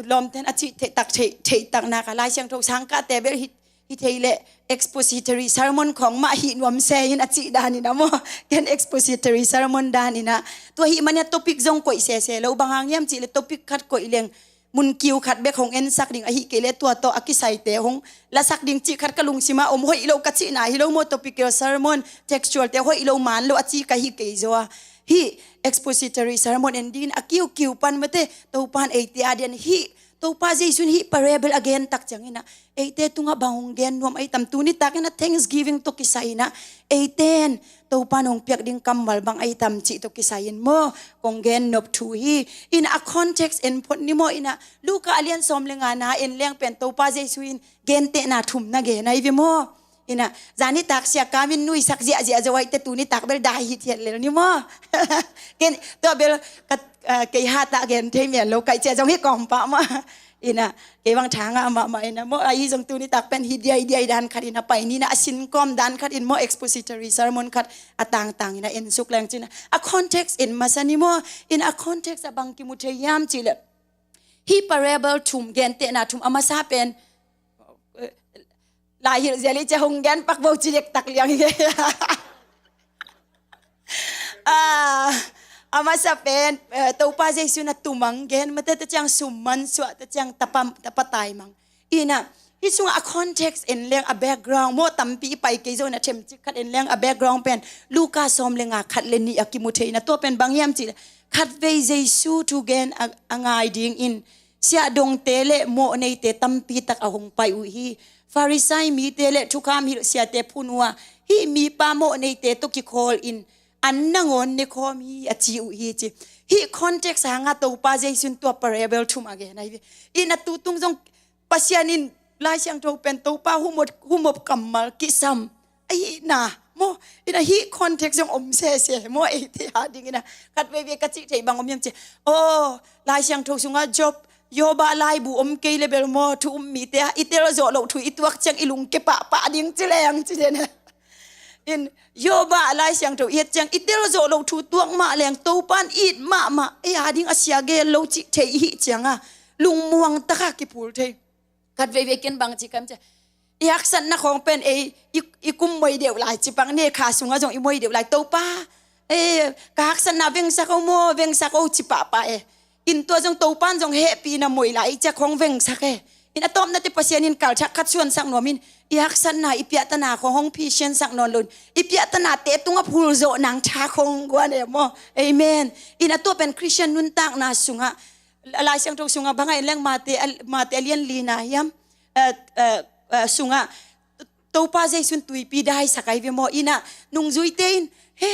lawmten a cih theih tak theih, theih tak nak a Lai Siangtho sangkahte bel hi, hi thei le expository sermon khawng mah hi nuam se in a cih dan ina maw. Ken expository sermon dan ina tua hi mana topic zong koih sese lo, bang hang hiam cih le topic khat koih leng mun kiu khat bek hong ensak ding ahi kei le tua tawh a kisaite hong lasak ding cih khat ka lungsima om, hoih lo ka cihna hi lo maw, topical sermon, textual te hoih lo man lo a ci ka hi kei zaw a. Hi expository sermon en dingin a kiukiu pan mate Topan eite a dian hi Topa Jesu in hi parable a gen tak ciangin a eite tungah bang hong gen nuam ahi tam, tuni takin a thanksgiving tawh kisai in a eiten Topa in hong piak ding kammal bang ahi tam cih tawh kisai in maw kong gen nop thu hi. In a context en phot ni maw, in a Luka a lian sawm le nga na en leng pen Topa Jesu in gentehna thum na gen ahi ve maw. In a zani taksia kamin nuisak ziahziah zo ahi te tuni tak bel dai hi thiat lel ni maw. Ken tua bel ka, ah, kei hatah gen thei mial lo kaih cia zong hi kawm pah maw. In a kei bang thanga mahmah in a maw, ahi zong tuni tak pen hi diaidiai dan khat in a pai ni na a sinkawm dan khat in maw, expository sermon khat a tangtang in a ensuk leng cin a context in masa ni maw. In a context a bang kimu thei hiam cih leh hi parable thum, gentehna thum, a masa pen lai hilh ziali cia hong gen pak bo ci dektak liang hi. Ah, a masa pen, eh, Topa Jesu na tumang gen mate ta ciang summan suah ta ciang tapa, tapa taimang. In a hi sungah a context en leng a background maw, tampi i pai kei zo in a themcik khat en leng a background pen Luka sawm le nga khat le nih a kimu thei in a tua pen bang hiam cih leh khatvei Jesu thugen a, a ngai dingin siahdongte le mawhneite tampi tak a hong pai uh hi. Farisai mite le thukham hilh siate phun uh a, hih mipa mawhneite tawh kikhawl in an nangawn nekhawm hi a ci uh hi ci. Hih context hanga Topa Jesu in tua parable thum a gen ahi ve. In a tutung zong Pasian in Lai Siangtho pen Topa humop, humop kammal kisam ahihna maw, ina hih context zong om sese maw, eite a dingina. Khat veivei ka cih theih bang om hiam ci, aw, Lai Siangtho sungah Job, Job ah laibu om kei le bel maw, thu um mite ah i tel zawh loh thu i tuak ciang i lungke pahpah ding ci leng ci dene. In Job ah Lai Siangtho i et ciang i tel zawh loh thu tuak mah leng Topan it mahmah, ei a ding a sia gel lo cih thei i hih cianga lungmuang taka kiphul thei. Khat veivei ken bang ci kam ci, i haksatna khawng pen ei i, i kum moi deuh lai ci bang ne, kha sungah zong i moi deuh lai, Topa, ei, ka haksatna vengsak o maw, vengsak o ci pahpah e. In tua zong Topan zong hehpihna moi lai i ciak khawng vengsak e. In a tawpnate Pasian in kalthak khat suansak nuam in, i haksatna i piahtana khawng hong phisiansak nawn lo in, i piahtanate tungah phulzawh nang tha khawng guan e maw. Amen. In a tua pen Christian nuntakna sungah, Lai Siangtho sungah bang a en leng Mate, Mate a lian lina hiam, eh, eh, eh, sungah Topa Jesu in tuipi daisak ahi ve maw. Ina nungzuite in, he,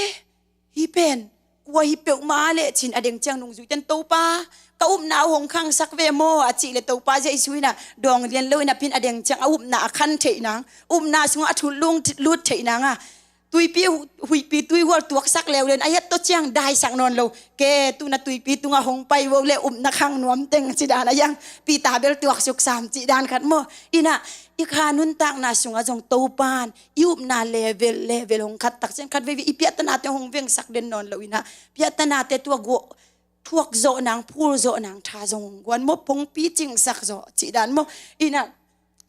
hih pen kua hi peuhmah leh cin a deng ciang nungzuite in, Topa, ka upna uh hong khangsak ve maw a cih leh Topa Jesu ina dawng lian lo ina pin a deng ciang a upna a khan theih nang, upna sungah a thul lung lut theih nanga tuipi hu-, huihpi tuihual tuaksak leuleu in a hiat tawh ciang daisak nawn lo. Ke tuna tuipi tungah hong pai vo le upna khang nuam teng ci dan a hiang, Peter bel tuaksuk sam cih dan khat maw. Ina i kha nuntakna sungah zong Topan i upna level level hong khat tak ciang khat veivei i piahtanate hong vengsak den nawn lo ina piahtanate tua guah thuak zawh nang, phul zawh nang tha zong guan maw, pongpi cingsak zawh cih dan maw. Ina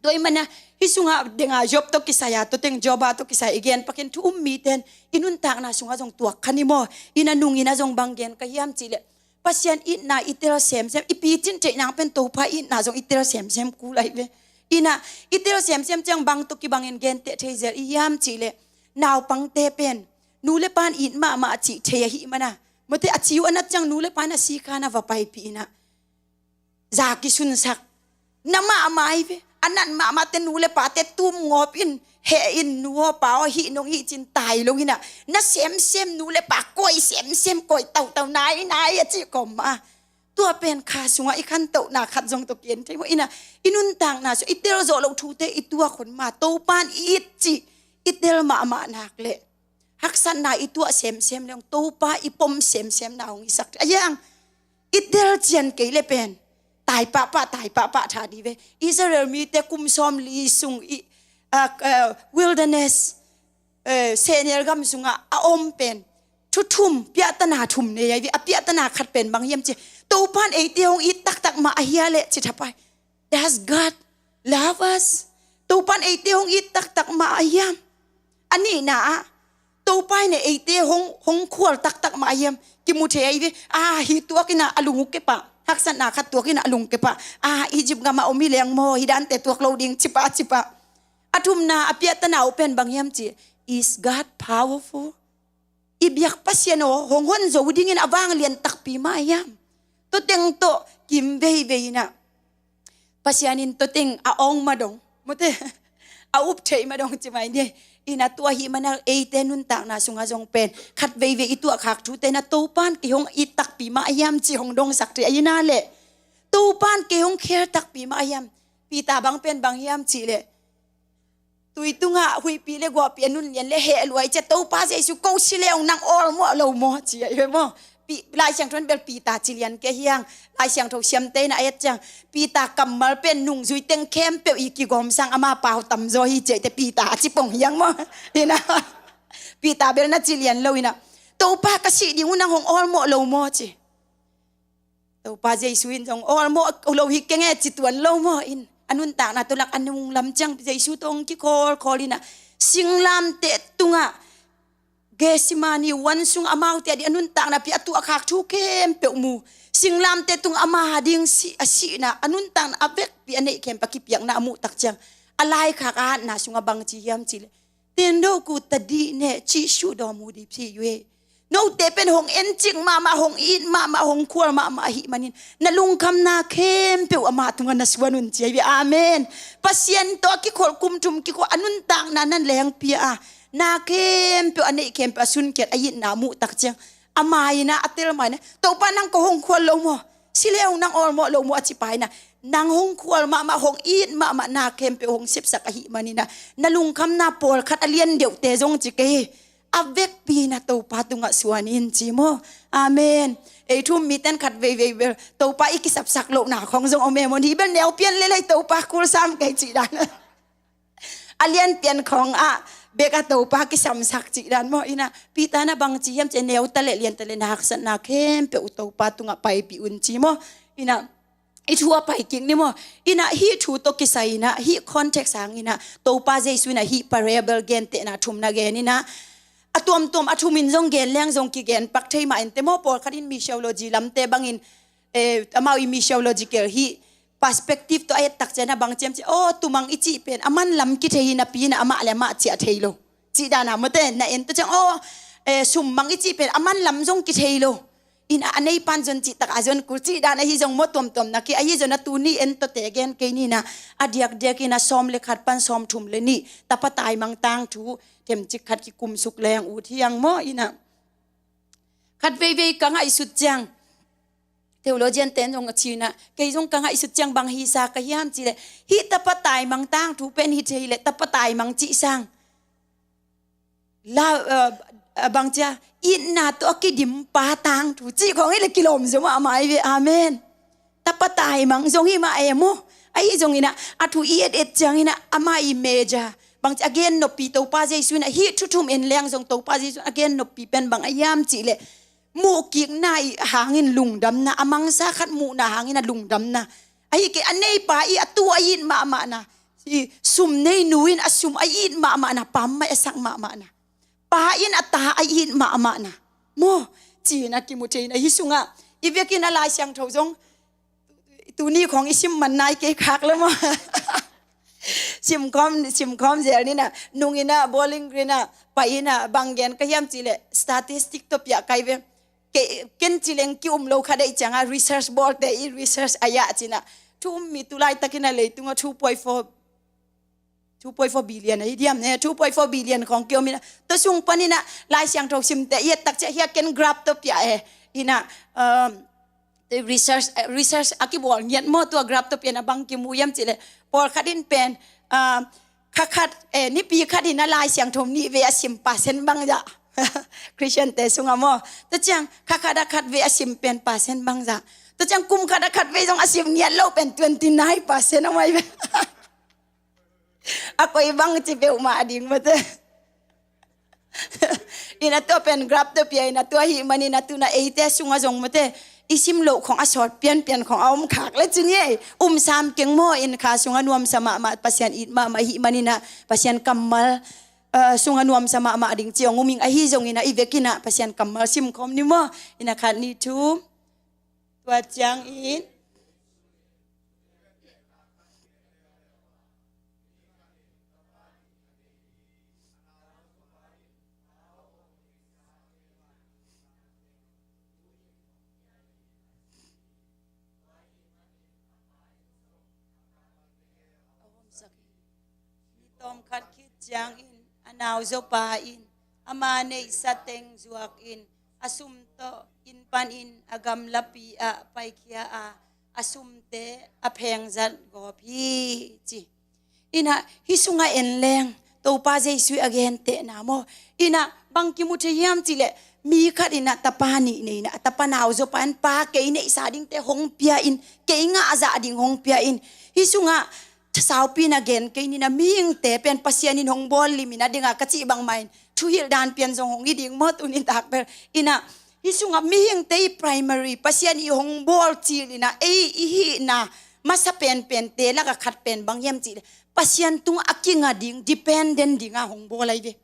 tua i mana hih sungah denga Job tawh kisai a, tua teng Job a tawh kisai i gen pakin thu um mite in i nuntakna sungah zong tuak kha ni maw. Ina nung ina zong bang gen ka hiam cih leh Pasian itna i tel semsem, i picin theih nang pen Topa itna zong i tel semsem kul ahi ve. Ina i tel semsem ciang bang tawh kibangin genteh thei zel i hiam cih leh naupangte pen nu le pan it mahmah a cih thei ahih mana, mawte a ci uh a nat ciang nu le pan a sikhan a va paipih ina za kisunsak na mahmah ahi ve. A nat mahmahte nu le pate tum ngawp in, heh in, nu aw pa aw, hih nong hih cin tai lo ina na semsem, nu le pa koi semsem, koi tautau nai nai a cih kawm mah a. Tua pen kha sungah i khantohna khat zong tawh ki-en thei maw. Ina i nuntakna sungah i tel zawh loh thute i tuak hun mah Topan i it cih i tel mahmah nak leh haksatna i tuah semsem leng Topa i pom semsemna hong hisak thei a hiang. I tel cian kei le pen tai pahpah, tai pahpah tha di ve. Israel mite kum sawm li sung i, ah, ah, wilderness, eh, sehnel gam sungah a om pen thu thum, piahtana thum nei ahi ve. A piahtana khat pen bang hiam ci, Topan eite hong it taktak mah ahi a leh ci thapai. Does God love us? Topan eite hong it taktak mah a hiam? A nihna ah Topa in eite hong, hong khual taktak mah a hiam? Kimu thei ahi ve. A, hih tuak ina a lung uh kepah, haksatna khat tuak ina a lung kepah. A, Egypt gam a om hi leng maw, hih dante tuak lo ding cipah cipah. A thumna a piahtana uh pen bang hiam ci, is God powerful? I biak Pasian aw hong hon zo dingin a vanglian takpi mah hiam? Tua teng tawh kim veivei ina Pasian in tua teng a awng madong, mawte, a up theih madong ci mai ni. Ina tua hih mana eite nuntakna sungah zong pen khat veivei i tuahkhak thute na Topan kei hong it takpi mah hiam ci hong dongsak thei a ina leh Topan kei hong khel takpi mah hiam? Peter bang pen bang hiam cih leh tui tungah huihpi le guahpi a nun lian le heh luai cia Topa Jesu ko si le ong nang awlmawh lo maw ci a i ve maw. Pi-, Lai Siangtho in bel Peter ci lian kei hiang. Lai Siangtho siamte in a et ciang Peter kammal pen nungzui teng khempeuh i kigawm sang ama pau tamzaw hi ci a i te Peter a ci pong hiang maw. Ina Peter bel na ci lian lo ina Topa ka sih ding uh nang hong awlmawh lo maw ci. Topa Jesu in zong awlmawh lo hi keng e ci tuan lo maw in a nuntakna tawh lak a nung lam ciang Jesu tawh hong kikhawlkhawl ina singlamteh tungah Gethsemane huan sung amaute a ding a nuntakna pi a tuahkhak thu khempeuh mu. Singlamteh tung ama ding sih a sihna a nuntakna a vekpi a neih khempeuh a kipiakna a muh tak ciang a laikhak a hatna sungah bang ci hiam cih leh Tendo ku ta dih ne cih suh dawm uh dih phi uh e. Note pen hong encik mahmah, hong it mahmah, hong khual mahmah ahih manin na lungkhamna khempeuh amah tungah na suan un ci a hi ve. Amen. Pasian tawh a kikholh kum thum kikholh a nuntakna na lengpia a na khempeuh a neih khempeuh a sunkhiat a itna muh tak ciang ama ina a tel mai na Topa nang ko hong khual lo maw? Si leu nang awlmawh lo maw a ci pa in ah, nang hong khual mahmah, hong it mahmah, na khempeuh hong sepsak ahih manin ah, na lungkhamna pawlkhat a lian deuhte zong ci kei hi. A vekpi in ah Topa tungah suan in ci maw. Amen. Ei thu um miten khat veivei bel Topa i kisapsak lohna khong zong om e maw. Hih bel neu pian lel ei, Topa kul sam kei cih dan. A lianpian khong ah bek a Topa kisapsak cih dan maw. In ah Peter in ah bang ci hiam cih leh, neu ta leh lian ta leh na haksatna khempeuh uh Topa tungah paipih un ci maw. In ah i thu a pai kik ni maw. In ah hih thu tawh kisai in ah, hih context hang in ah, Topa Jesu in ah hih parable, gentehna thum na gen in ah, a tuamtuam a thum in zong gen leng zong kigen pak thei mah inteh maw. Pawlkhat in missiology lamte bangin, eh, amau i missiological hih perspective tawh a et tak ciang a bang ci hiam cih leh, aw, tumang i cih pen a man lam kithei hi napi in ah amah le amah ciah thei lo cih dan a maw te, na en ta ciang, aw, eh, summang i cih pen a man lam zong kithei lo. In ah a neipan zon cih tak a zon kul cih dan ahi zong maw, tuamtuam na ki ahi zong a tuni en tawh te gen kei ni in ah, a diakdiak in ah sawm le khat pan sawmthum le nih, tapa taimang tangthu themcik khat kikumsuk leng ut hi hang maw. In ah khat veivei ka ngaihsut ciang, theologian ten zong a ci in ah, kei zong ka ngaihsut ciang bang hisa ka hiam cih leh, hih tapa taimang tangthu pen hi thei leh, tapa taimang cih sang la, uh, uh, bang cia, itna tawh a kidim pa tangthu cih khong hi leh kilawm zaw mahmah hi ve. Amen. Tapa taimang zong hi mah e maw. Ahi zong in ah a thu i et et ciang in ah ama i major, bang cia, a gen noppi, Topa Jesu in ah hih thu thum en leng zong Topa Jesu in a gen noppi pen bang a hiam cih leh, muhkikna i hangin lungdamna, a mangsa khat muhna hangin a lungdamna. Ahi kei a neipa i a tu a it mahmahna, i sum neinu in a sum a it mahmahna, pammaih a sak mahmahna, pa in a ta a it mahmahna maw, ci in ah kimu thei in ah, hih sungah i vekin a Lai Siangtho zong tuni khong i sim man nai kei khak le maw. Simkhawm, simkhawm zel ni in ah, nung in ah Bowling Green ah pai in ah bang gen ka hiam cih leh, statistic tawh piak kai ve. Ke, ken ci leng ki-um lo kha deih ciang a, research bawlte i research a yah ci in ah, thu um mi tu laitakin a leitungah two point four, two point four billion ahi diam ne, two point four billion khong ki-om in ah, tua sung pan in ah Lai Siangtho simte i et tak ciang, hia ken graph tawh piak e. In ah, um, research, eh, research a kibawl ngiat maw, tua graph tawh piak in ah bang kimu hiam cih leh, pawlkhat in pen, ah, kha khat, eh, nipi khat in ah Lai Siangtho nih vei a sim percent bangzah. Christian te sungah maw. Tua ciang kha khat a khat vei a sim pen percent bangzah. Tua ciang kum khat a khat vei zong a sim ngiat lo pen twenty nine percent a mai ve. A koi bang ci peuhmah ding maw te. In ah tua pen graph tawh piak in ah, tua ahih manin ah tu in ah eite sungah zong maw te, i sim loh khong a sawt pianpian khong a om khak le ci ni ei. Um sam keng maw, in kha sungah nuamsa mahmah, Pasian it mahmah ahih manin ah, Pasian kammal, eh, sungah nuamsa mahmah ding ci hong um ing. Ahi zong in ah i vekin ah Pasian kammal simkhawm ni maw. In ah khat, nih, thum. Tua ciangin ni tawm khat khit ciangin a nauzaw pa in ama neihsa teng zuakin a sum tawh inn panin a gamlapi ah paikhia a, a sumte a phengzat gawp hi, ci. In ah hih sungah en leng Topa Jesu a gentehna maw. In ah bang kimu thei hiam cih leh, mi khat in ah tapa nih nei in ah, a tapa nauzaw pa in pa kei neihsa dingte hong pia in, kei ngahzah ding hong pia in. Hih sungah saupi in a gen kei ni in ah, mihingte pen Pasian in hong bawl lim in a ding a ka cih bangmah in, thuhilh dan pian zong hong hi ding maw tuni tak bel. In ah hih sungah mihingte i primary, Pasian i hong bawl cil in ah, ei i hihna masa penpente lakah khat pen bang hiam cih leh, Pasian tungah a kinga ding, dependent ding a hong bawl ahi ve.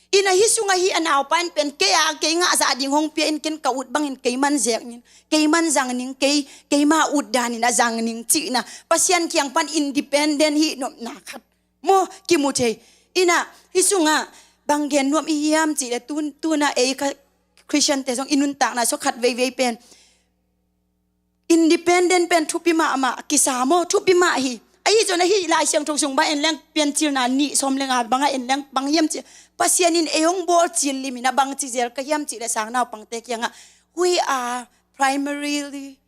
In ah hih sungah hih a naupa in pen kei a, kei ngahzah ding hong pia in, ken ka ut bangin kei man zek ning, kei man zang ning, kei, keima ut dan in a zang ning cihna, Pasian kiang pan independent hih nopna khat maw kimu thei. In ah hih sungah bang gen nuam i hiam cih leh, tu, tu in ah ei kha Christian te zong i nuntakna sung khat veivei pen independent pen thupi mahmah kisa maw, thupi mah hi. Ahi zong in ah hih Lai Siangtho sung bang en leng, Piancilna nih sawm le nga bangah en leng bang hiam cih, Pasian in ei hong bawl cil lim in ah bang ci zel ka hiam cih leh, sang naupangte kiangah, we are primarily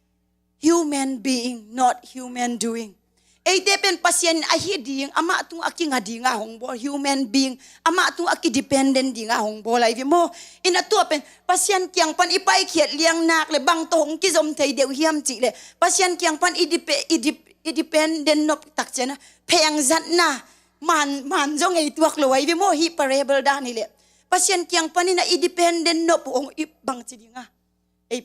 Human being, not human doing. Eite pen Pasian in a hi ding, amah tung a kinga dinga hong bawl, human being, amah tung a kidependent dinga hong bawl ahi ve maw. Ina tua pen Pasian kiang pan i paikhiat liang nak le bang tawh hong kizom thei deuh hiam cih le Pasian kiang pan i depe-, i dep-, i dependent nop tak ciang a phengzatna man, man zong ei tuak lo ahi ve maw, hih parable dan hi le. Pasian kiang pan ina i dependent nop hong i bangci dinga. Ei,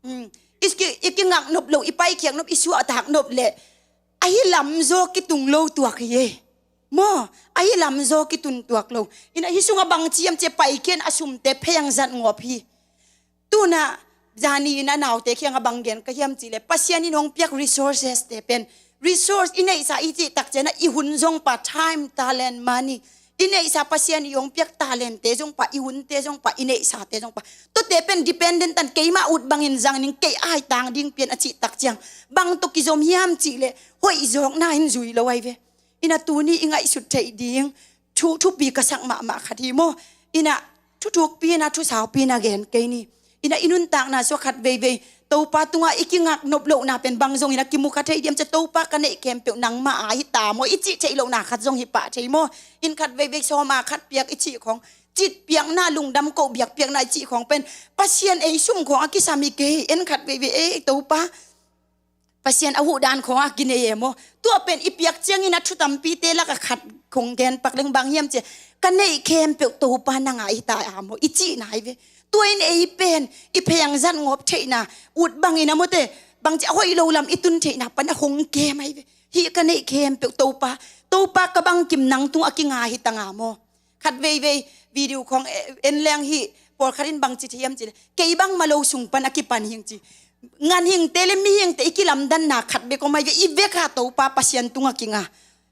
mm, i ki, i kingak nop lo, i paikhiak nop, i suahtak nop le ahi lamzaw kitung lo tuak hi e. Maw, ahi lamzaw kitun tuak lo. Ina hih sungah bangci hiam cih le paikhiat a sumte phengzat ngawp hi. Tuna zani ina naute kiangah bang gen ka hiam cih le Pasian in hong piak resources te pen, resource i neihsa i cih tak ciang a i hun zong pah, time, talent, money, i neihsa Pasian i hong piak talent te zong pah, i hunte zong pah, i neihsate zong pah. Tuate pen dependent tan, keima ut bangin zang ning, kei ai tang ding pian a cih tak ciang bang tawh kizom hiam cih le hoih zawkna in zui lo ahi ve. Ina tuni i ngaihsut theih ding thu, thupi ka sak mahmah khat hi maw. Ina thuthukpi ina thusaupi ina gen kei ni. Ina i nuntakna sua khat veivei Topa tungah i kingak nop lohna pen bang zong ina kimu kha thei diam cih le Topa ka neih khempeuh nangma a hi ta maw i cih theih lohna khat zong hi pah thei maw. In khat veivei sawma khat piak i cih khawng, cit piakna, lungdam koh biak piakna i cih khawng pen Pasian ei sum khawng a kisam hi kei. En khat veivei ei Topa Pasian a huhdan khawng a kinei e maw. Tua pen i piak ciangin a thu tampite lakah khat khawng gen pak leng bang hiam cih le ka neih khempeuh Topa nang a hi ta a maw i cihna ahi ve. Tua in ei pen i phengzat ngawp theihna ut bangin a mawte bangci a hoih lo lam i tun theihna pan a hong kem ahi ve. Hih ka neih khempeuh Topa, Topa ka bangkim nang tung a kinga hi ta nga maw. Khat veivei video khawng e-, en leng hih pawlkhat in bangci thei hiam cih le kei bangmah lo sung pan a kipan hing ci. Ganhingte le mihingte i kilamdanna khat bek om ahi ve, i vek a Topa Pasian tung a kinga.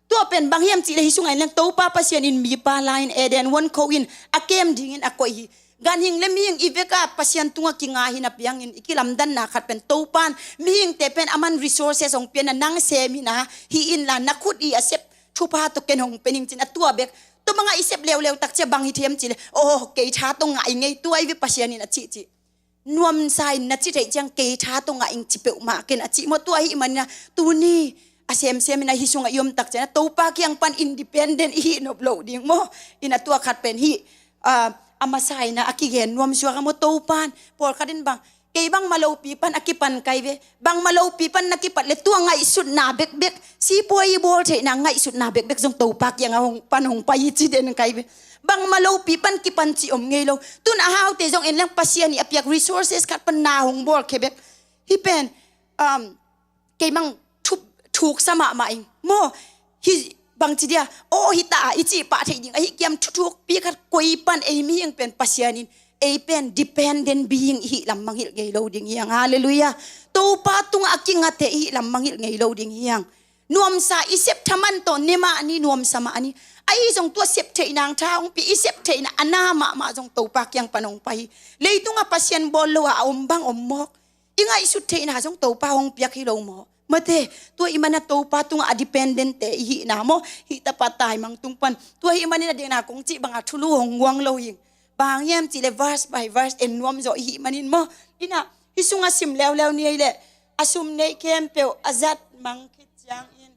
Tua pen bang hiam cih le hih sungah en leng Topa Pasian in mipa la-in Eden huan kho in a kem dingin a koih hi. Ganhing le mihing i vek a Pasian tung a kinga hi na piangin i kilamdanna khat pen Topan mihingte pen aman resources hong pia in a nang sem hi na hih in la na khut i a sep thupha tawh ken hong pe ning ci-in a tua bek. Tua bangah i sep leuleu tak ciang bang hi thei hiam cih le, oh, kei tha tawh ngah ing ei, tua ahi ve Pasian in a cih cih. Nuamsa in na ci theih ciang kei tha tawh ngah ing ci peuhmah ken a cih maw. Tua ahih manin a tuni a semsem in a hih sungah i om tak ciang a Topa kiang pan independent i hih nop loh ding maw. Ina tua khat pen hih, ah, a masa in a kigen nuam suak a maw. Topan pawlkhat in bang kei bangmah lopi pan a kipan ka hi ve. Bangmah lopi pan na kipat le tua ngaihsutna bekbek, sipuai i bawl theihna ngaihsutna bekbek zong Topa kiangah hong pan hong pai hi ci den ka hi ve. Bangmah lopi pan kipan cih om ngei lo. Tun a haute zong en leng Pasian i a piak resources khat pan na hong bawl khe bek. Hih pen, um, keimah thu, thuksa mahmah ing maw. Hih bangci dia, aw, hih ta a i cih pah theih ding ahih kiam, thuthukpi khat koi pan ei mihing pen Pasian in ei pen dependent being i hih lam mangngilh ngei lo ding hi hang. Halleluiah. Topa tungah a kingate i hih lam mangngilh ngei lo ding hi hang. Nuamsa i sep thaman tawh ne mah ni, nuamsa mah ni. Ahi zong tua sep theih nang tha hong pi, i sep theihna a na mahmah zong Topa kiang pan hong pai hi. Leitungah Pasian bawl lo a a om bang om mawk. I ngaihsut theihna zong Topa hong piak hi lo maw. Mate, tua ahih manin a Topa tungah a dependent te i hihna maw. Hih tapa taimang tung pan tua ahih manin a dingna kong cih bangah thulu hong guang lo hi. Bang hiam cih le verse by verse en nuam zaw i hih manin maw. Ina hih sungah sim leuleu ni ei le, a sum neih khempeuh a zat mang khit ciangin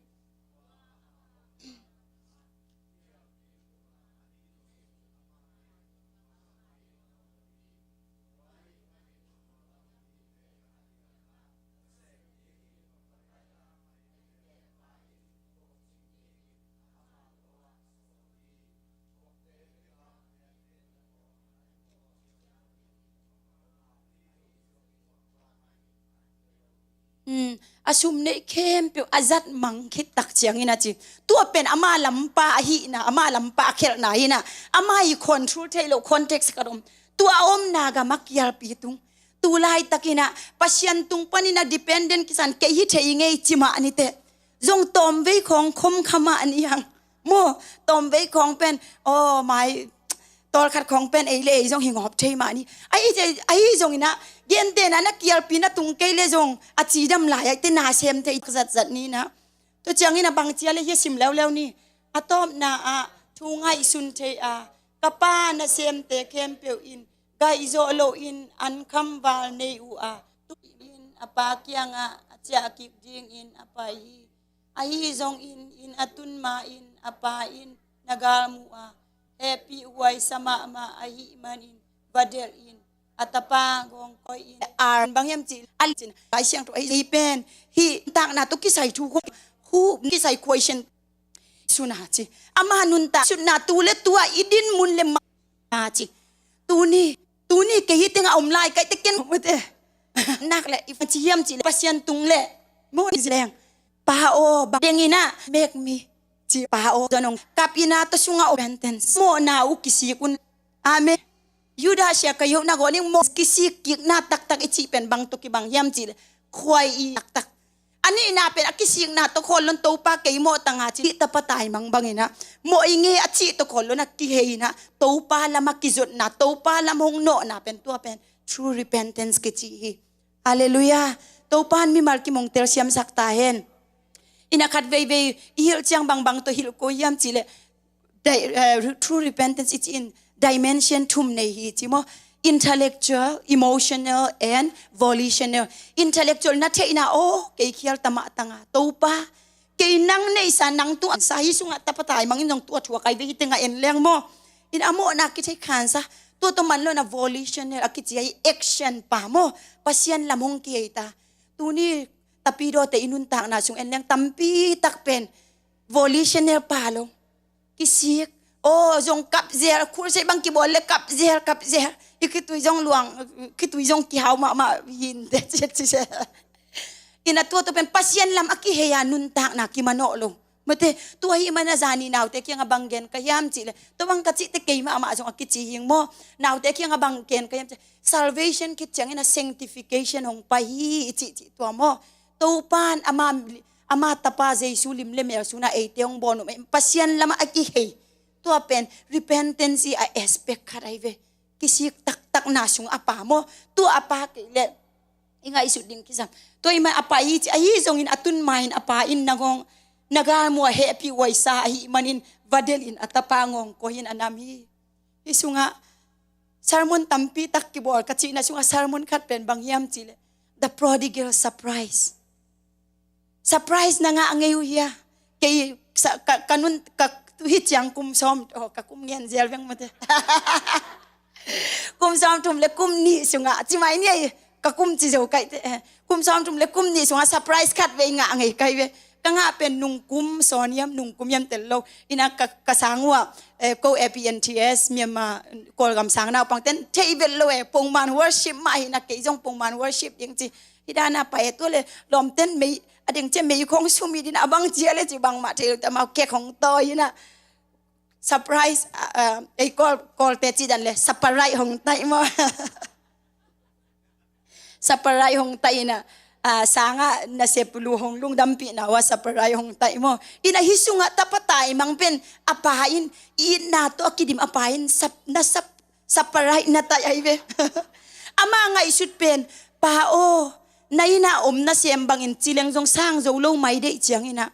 Hmm, a sum neih khempeuh a zat mang khit tak ciangin a ci. Tua pen ama lampa ahihna, ama lampa a khelhna hi na, ama i control theih loh context khat om. Tua a omna gam a kialpi tung. Tu laitakin a Pasian tung panin a dependent kisa in kei hi thei ngei ci mah ni teh. Zong tawmvei khawng khom kha mah ni hang. Maw, tawmvei khawng pen, aw, mai, tawlkhat khawng pen ei le ei zong hi ngawp thei mah ni. Ahi, ahi zongin a, gentehna na kialpi na tung kei le zong a cidam lai-ah te na sem thei zatzat ni na. Tua ciangin a bang ci a le hia sim leuleu ni. A tawpna ah thu ngaihsun thei a, ka pa nasemte khempeuh in gaih zawh loin an khamval nei uh a, tu in a pa kiangah a siah kik dingin a pai hi. Ahi zongin inn a tun ma-in a pa in na galmuh a hehpih huaisa mahmah ahih manin va delh in a tapa ngawngkoi in. Ar bang hiam cih a licin Lai Siangtho ahi pen hih takna tawh kisai thu khong hu kisai question suna ci. Ama nuntak sutna tu le tua i din mun le ma ci. Tuni, tuni kei hi tengah om lai kaite ken mute. Nak le i fa ci hiam cih le Pasian tung le mo i leng. Pa aw, bang dengin ah mek mi ci pa aw, zong kap ina tawh sungah om repentance mawhna uh kisik un. Amen. Judah sia ka yoh na gawning mawh kisik kikna taktak i cih pen bang tawh kibang hiam cih le khuai i taktak. A nihna pen a kisikna tawh khawl lon Topa kei mawh tanga ci tapa taimang bangin ah mawh i nge a cih tawh khawl lon a kihei in ah Topa lam a kizotna, Topa lam hong nawhna pen tua pen true repentance kici hi. Halleluiah. Topa in mimal kimongtel siamsak ta hen. Ina khat veivei i hilh ciang bangbang tawh hilh ko hiam cih le di-, eh, true repentance i ci in dimension thum nei hi ci maw? Intellectual, emotional and volitional. Intellectual na theihna aw kei khial tamah tanga Topa kei nang neihsa nang tuansa hi sungah tapa taimangin zong tua thuak ai ve hi tengah en leng maw? In a mawhna kithei khansa tua tawh man lo na volitional a kici ahi action pa maw? Pasian lam hong kihei ta. Tuni tapidawte i nuntakna sung en leng tampi tak pen volitional pa lo. Kisik. Aw, zong kap zel, khulsei bang kibawl le kap zel, kap zel. I khitui zong luang, khitui zong kihau mahmah hin te ci ci se. Ina tua tua pen Pasian lam a kihei a nuntakna kimanawh lo. Mate, tua hi mana zani naute kianga bang gen ka hiam cih le. Tua bang ka cihte keimah amah zong a kici hing maw. Naute kianga bang gen ka hiam cih. Salvation khit ciangin a sanctification hong pai hi i cih cih tua maw. Topan ama, ama tapa Jesu lim le mel suna eite hong bawn uh mah Pasian lamah a kihei. Tua pen repentance i a aspect khat ai ve. Kisik taktakna sung a pa maw. Tua a pa kei le i ngaihsut ding kisam. Tua i man a pa i ci ahi zongin a tun ma in a pa in na ngawng na galmuh a hehpih huaisa ahih manin va delh in a tapa ngawngkoi in a nam hi. Hi sungah sermon tampi tak kibawl ka cihna sungah sermon khat pen bang hiam cih le The Prodigal Surprise. Surprise na ngah ngei uh hia? Kei sa, ka, ka nun ka hi ciang kum sawm, oh, ka kum ngen zel veng mate. Kum sawm thum le kum nih sungah ci mai ni ai ka kum ci zo kai te. Kum sawm thum le kum nih sungah surprise khat vei ngah ngei kai ve. Ka ngah pen nung kum sawn hiam nung kum hiam tel lo. Ina ka, ka sang uh ah, eh, ko A P N T S Myanmar Kawlgam sang naupang ten thei vet lo eh pongman worship mah hi na kei zong pongman worship ding ci. Hi dana pa e tua le lawmten mei a deng ciah mei khong sum hi dina a bang cia le ci bangmah thei lo ta mau kek hong tawi hi na. Surprise, ah, ah, ei Kawl, Kawlte ci dan le surprise hong taih maw? Surprise hong taih hi na, ah, sangah nasep lu hong lungdampihna uh a surprise hong taih maw? Hi na hi sungah tapa taimang pen a pa in itna tawh a kidim a pa in sap, na sap, surprise na taih ahi ve. Ama ngaihsut pen pa aw, na inn ah om nasem bangin ci leng zong sang zo lo mai deih ciangin ah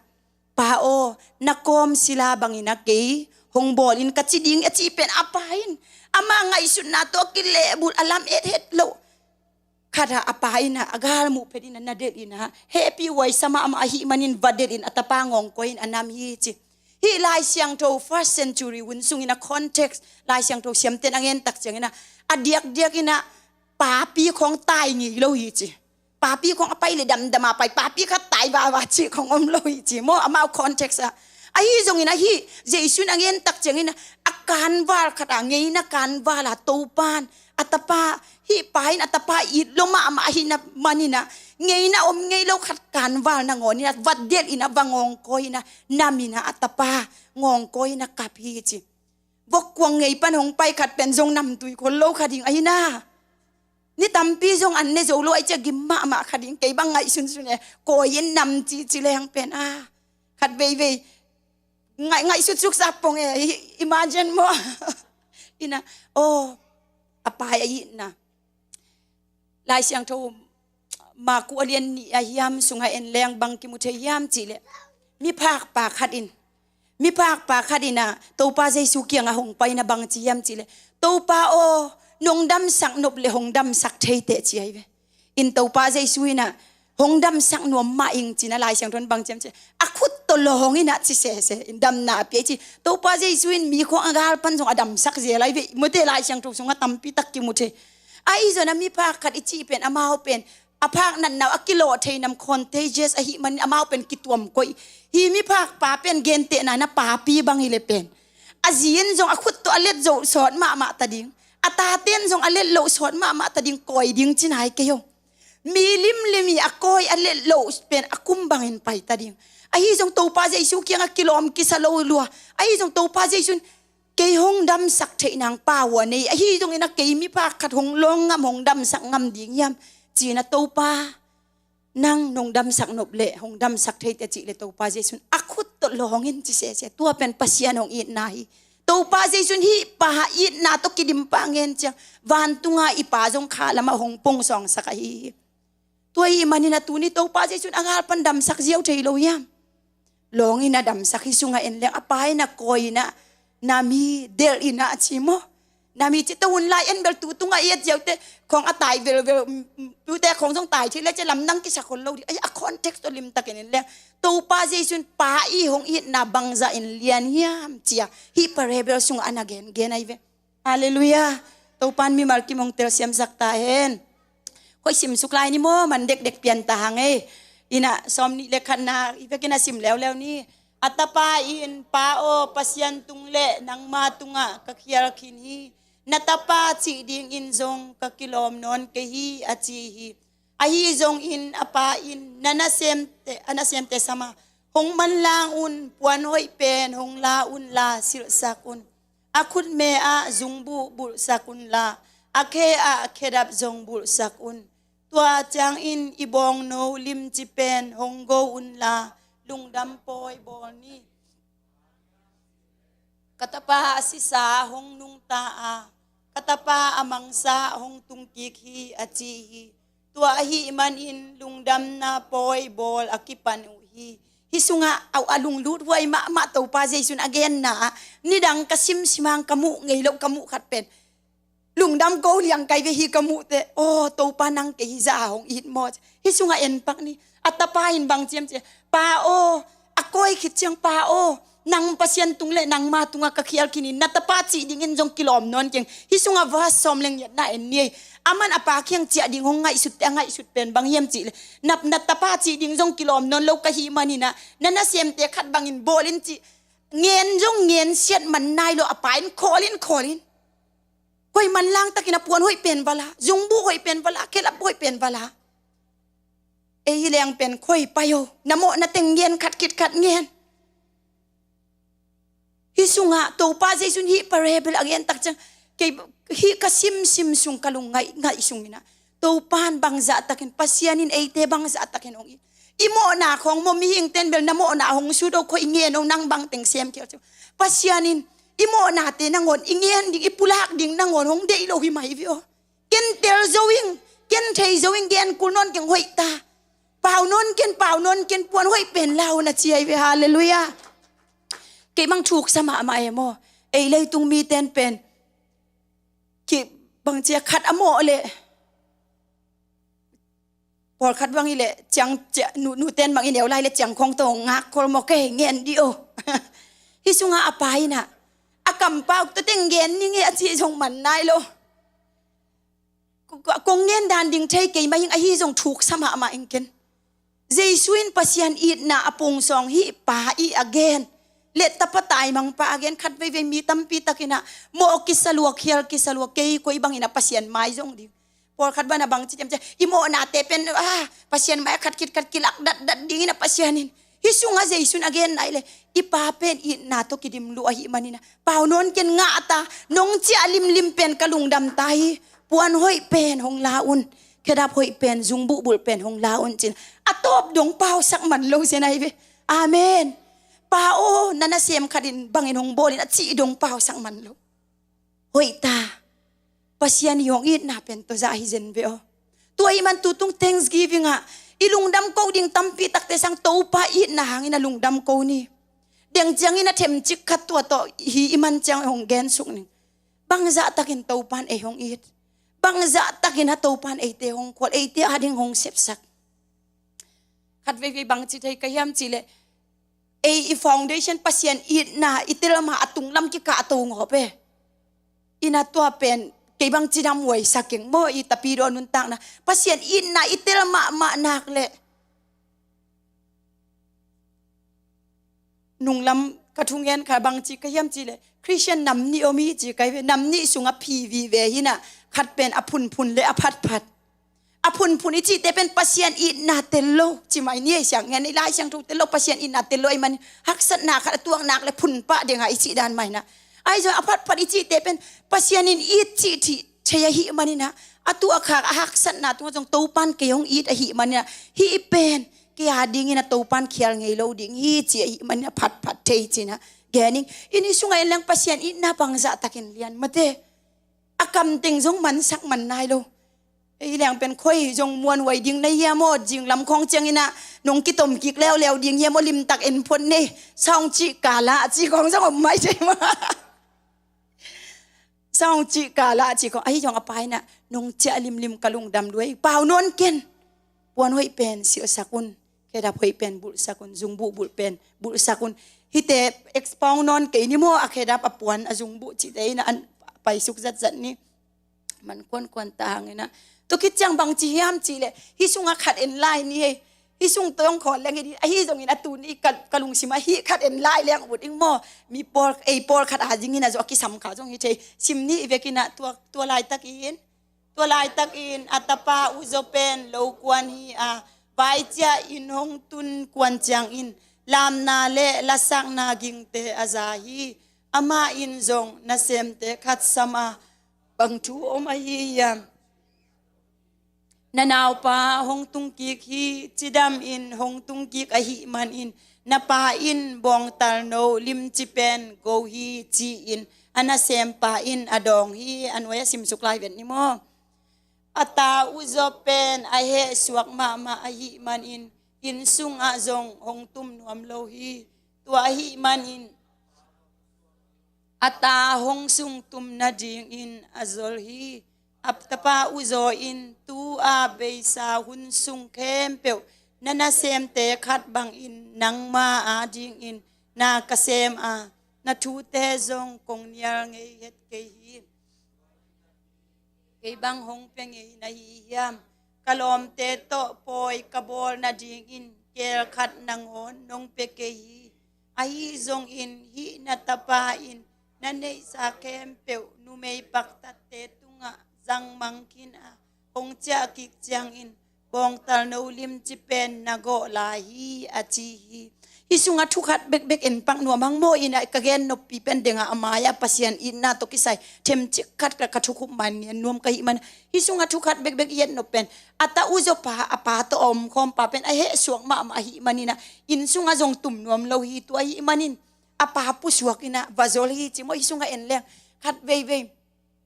pa aw, na kawm sila bangin ah kei hong bawl in ka ci ding a cih pen a pa in ama ngaihsutna tawh a kilehbulh a lam et het loh khat ah a pa in ah a galmuh phet in ah na delh in ah hehpih huaisa mahmah ahih manin va delh in a tapa ngawngkoi in a nam hi ci. Hih Lai Siangtho first century hun sungin a context Lai Siangtho siamten a ngen tak ciangin ah a diakdiak in ah papi khong tai ngei lo hi ci. Papi khong a pai le damdam a pai papi khat tai vava cih khong om lo hi ci maw amau context ah. Ahi zongin ahi Jesu in a ngen tak ciangin a kanval khat a ngeina kanval a Topan a tapa hih pa in a tapa it lo mahmah ahi na manin a ngeina om ngei lo khat kanval nangawn in a va delh in a va ngawngkawi in a nam in a a tapa ngawngkawi in a kap hi ci. Vok kuang ngei pan hong pai khat pen zong namtui khol lo kha ding ahi na. Ni tampi zong an ne zo lo ai cia gim mahmah kha ding kei bang ngaihsunsun e kawi in nam cici leng pen a khat veivei ngaih ngaihsutsuk sa pong e imagine maw? Ina aw a pai a itna. Lai Siangtho Maku a lian nih a hiam sungah en leng bang kimu thei hiam cihleh miphakpa khat in miphakpa khat in a Topa Jesu kiangah hong paina bang ci hiam cihleh Topa aw nong damsak nop le hong damsak theiteh ci ahi ve. In Topa Jesu in a hong damsak nuam mah ing ci-in a Lai Siangtho in bang ci hiam cih leh, a khut tawh lawng in a ci sese in damna a pia hi ci. Topa Jesu in mi khawng a gal pan zong a damsak zel ahi ve. Mawte Lai Siangtho sungah tampi tak kimu thei. Ahi zongin a miphak khat i cih pen amau pen a phak natna uh a kilawh thei nam contagious ahih manin amau pen kituam koih. Hih miphak pa pen gentehna in a papi bang hi leh pen a zi in zong a khut tawh a let zo sawt mahmah ta ding, a tate in zong a let loh sawt mahmah ta ding, kawi ding ci nai kei o. Mi limlim i a kawi a let loh pen a kum bangin pai ta ding. Ahi zong Topa Jesu kiangah kilawm kisa lo lua. Ahi zong Topa Jesu in kei hong damsak theih nang power nei, ahi zongin a kei miphak khat hong lawng ngam, hong damsak ngam ding hiam ci-in a Topa, nang nong damsak nop leh hong damsak thei teh cih leh Topa Jesu in a khut tawh lawng in ci sese. Tua pen Pasian hong itna hi. Topa Jesu in hih pa itna tawh kidim pah ngen ciang vantunga i Pa zong kha lamah hong pungsawngsak ahi hi. Tua ahih manin a tuni Topa Jesu in a gal pan damsak ziau thei lo hiam? Lawng in a damsak hi sungah en leng a pa in a kawi in a, nam hi, delh in a ci maw. Nam hi ci, tua hun lai en bel tu tungah i et ziau teh khawng a tai velvel, mm, mm, tute khawng zong tai thei leh ci lamdang kisa khol lo ding. Ai, a context tawh limtakin en leng Topa Jesu in pa i hong itna bangzah in lian hiam ci-a hih parable sungah a na gengen ahi ve. Halleluiah. Topa in mimal kim hong telsiamsak ta hen. Koi simsuk lai ni maw, man dekdek pian ta hang ei. In a sawmnih le khatna i vekin a sim leuleu ni. A tapa in, Pa aw, Pasian tung le nangma tungah ka khial khin hi. Na tapa cih dingin zong ka kilawm nawn kei hi, a ci hi. Ahi zongin a pa in, na nasemte, a nasemte sam a, hong manlang un, puan hoih pen hong la unla silhsak un. A khutme ah zungbuh bulhsak unla, a khe ah khedap zong bulhsak un. Tua ciangin i bawngno limci pen hong go unla, lungdam pawi bawl ni. Ka tapa a sisa hong nungta a, ka tapa a mangsa hong tungkik hi, a ci hi. Tua ahih manin lungdamna pawi bawl a kipan uh hi. Hih sungah a, a lunglut huai mahmah Topa Jesu in a genna ah, nidang ka simsim hang ka muh ngei loh ka muh khat pen lungdam ko liang kai ve hi ka muh teh. Aw, Topa nang kei hih zah a hong it maw. Hih sungah en pak ni. A tapa in bang ci hiam cih leh, Pa aw, a kawi khit ciang, Pa aw, nang Pasian tung le nangma tungah ka khial khin hi, na tapa cih dingin zong kilawm nawn keng. Hih sungah verse sawm le giatna en ni ei. Aman a pa kiang ciah ding hong ngaihsut teh a ngaihsut pen bang hiam cih leh, na, na tapa cih ding zong kilawm nawn lo ka hih manin a, na nasemte khat bangin bawl in ci. Ngen zong ngen siat man nai lo, a pa in khawl in, khawl in. Koi manlang takin a puan hoih pen va la, zungbuh hoih pen va la, khedap hoih pen va la. Ei hi leng pen koi pai o, na mawhna teng ngen, khat khit khat ngen. Hih sungah Topa Jesu in hih parable a gen tak ciang, kei hih ka simsim sung ka lungngaih ngaih sungin a, Topa in bangzah takin, Pasian in eite bangzah takin hong it. I mawhna khawng maw, mihingte in bel na mawhna hong sut o, koi ngen o, nang bang teng semkhial ci. Pasian in i mawhnate nangawn i ngen ding, i pulak ding nangawn hong deih lo hi mai ve aw. Ken tel zo ing, ken thei zo ing, gen kul nawn keng, hoih ta. Pau nawn ken, pau nawn ken, puan hoih pen la un, a ci ahi ve. Halleluiah. Kei bang thuksa mahmah e maw. Ei leitung mite in pen ki bang ci a, khat a mawh leh, pawlkhat bang hi leh ciang, ciang, nu, nute in bang i neu lai leh ciang khawng tawh ngak khol maw, kei ngen dih o. Hih sungah a pa in a, a kampau tawh teng gen ning e, a cih zong man nai lo. Ko, ko, kong ngen dan ding thei kei mah ing, ahi zong thuksa mahmah ing ken. Jesu in Pasian itna a pungsawng hih pa i a gen, le tapa taimang pa a gen, khat veivei mi tampi takin a mawh kisa lua, khial kisa lua, kei koi bangin a Pasian mai zong ding. Pawlkhat bang a bang ci ciam ciam, i mawhnate pen, ah, Pasian mai a khat khit khat kilak datdat dingin a Pasian in. Hih sungah Jesu in a genna hi leh, i pa pen itna tawh kidim lua ahih manin a, pau nawn ken, ngah ta, nong ciah limlim pen ka lungdam ta hi, puan hoih pen hong la un, khedap hoih pen, zungbuh bulh pen hong la un ci-in a, tawp dong pausak man lo zen ahi ve. Amen. Pa aw, na nasem khat in bangin hong bawl in, a cih dong pausak man lo. Hoih ta. Pasian i hong itna pen tua zah hi zen ve aw. Tua ahih man tutung Thanksgiving ah i lungdam ko ding tampi takte sang Topa itna hangin a lungdam ko ni. Deng ciangin a themcik khat tua tawh hi i man ciang hong gensuk ning. Bangzah takin Topa in ei hong it. Bangzah takin a Topa in eite hong khual, eite ading hong sepsak. Khat veivei bangci thei ka hiam cihleh, ei i foundation Pasian itna i tel mah a tunglam kikah a to ngawp e. Ina tua pen kei bang cidam huai sa keng maw, i tapidaw nuntakna. Pasian itna i tel mahmah nak leh nunglam ka thungen kha bangci ka hiam cihleh, Christian nam nih om hi ci ka hi ve. Nam nih sungah phi vive hi nah, khat pen a phunphun le a phatphat. A phunphun i cihte pen Pasian itna tel lo ci mai ni ei, siang ngen i Lai Siangtho tel lo, Pasian itna tel lo ei manin haksatna khat a tuak nak le phun pah ding a i cih dan mai nah. Ahi zong a phatphat i cihte pen Pasian in it cih thih thei ahih manin ah, a tuah khak a haksatna tungah zong Topan kei hong it ahih manin ah, hih pen kei a dingin a Topan khial ngei lo ding hi ci ahih manin a phatphat thei ci nah. Genin, i sungah en leng Pasian itna bangzah takin lian mate. A kam teng zong mansak man nai lo. Ei leng pen khoi zong muanhuai ding na hia maw, zinglam khawng ciangin ah nong kitom kik leuleu ding hia maw, limtak en phot nei. Sawng cih kala a ci khawng zong om mai thei maw. Sawng cih kala a ci khawng, ahi zong a pa in ah nong ciah limlim ka lungdam lua hi, pau nawn ken. Puan hoih pen silhsak un, khedap hoih pen bulhsak un, zungbuh bulh pen bulhsak un. Hihte expound nawn kei ni maw, a khedap, a puan, a zungbuh cihte in ah an paisuk zatzat ni. Man kuankuan ta hang in ah. Tua khit ciang bangci hiam cihleh, hih sungah khat en lai ni hei. Hih sung tawh hong khawl leng hi ding, ahi zongin a tuni ka, ka lungsimah hih khat en lai leng ut ing maw. Mi pawl, ei pawlkhat a dingin a zawh a kisam kha zong hi thei. Sim ni i vekin ah tua, tua laitakin, tua laitakin a tapa uzaw pen lo kuan hi a, vaiciah in hong tun kuan ciangin lamna le lasakna gingte a za hi. Amah in zong nasemte khat sam a, bang thu om ahi hiam? Na naupa hong tungkik hi, cidam in hong tungkik ahih manin na pa in bawngtal no limci pen go hi ci-in a nasempa in a dawng hi. A nuai a simsuk lai vet ni maw. A ta uzaw pen a heh suak mahmah ahih manin inn sungah zong hong tum nuam lo hi. Tua ahih manin a ta hong sungtum nadingin a zol hi. A tapa uzaw in tu-a beisa hun sung khempeuh na nasemte khat bangin nangma a dingin na ka sem a, na thute zong kong nial ngei het kei hi. Kei bang hong pia ngei na hi hiam? Ka lawmte tawh pawi ka bawl nadingin keel khat nangawn nong pia kei hi. Ahi zongin hih na tapa in na neihsa khempeuh numei paktatte tungah zangmang khin a, hong ciah kik ciangin bawngtal no limci pen na gawh lai hi, a ci hi. Hih sungah thu khat bekbek en pak nuam hang maw. Ina ka gen noppi pen dengah a mai-ah Pasian itna tawh kisai themcik khat ka, ka thukhup man ngen nuam ka hih man. Hih sungah thu khat bekbek i et nop pen a ta uzaw pa, a pa tawh a omkhawm pa pen a heh suak mahmah ahih manin ah inn sungah zong tum nuam lo hi. Tua ahih manin a pa pusuak in ah va zol hi ci maw. Hih sungah en leng khat veivei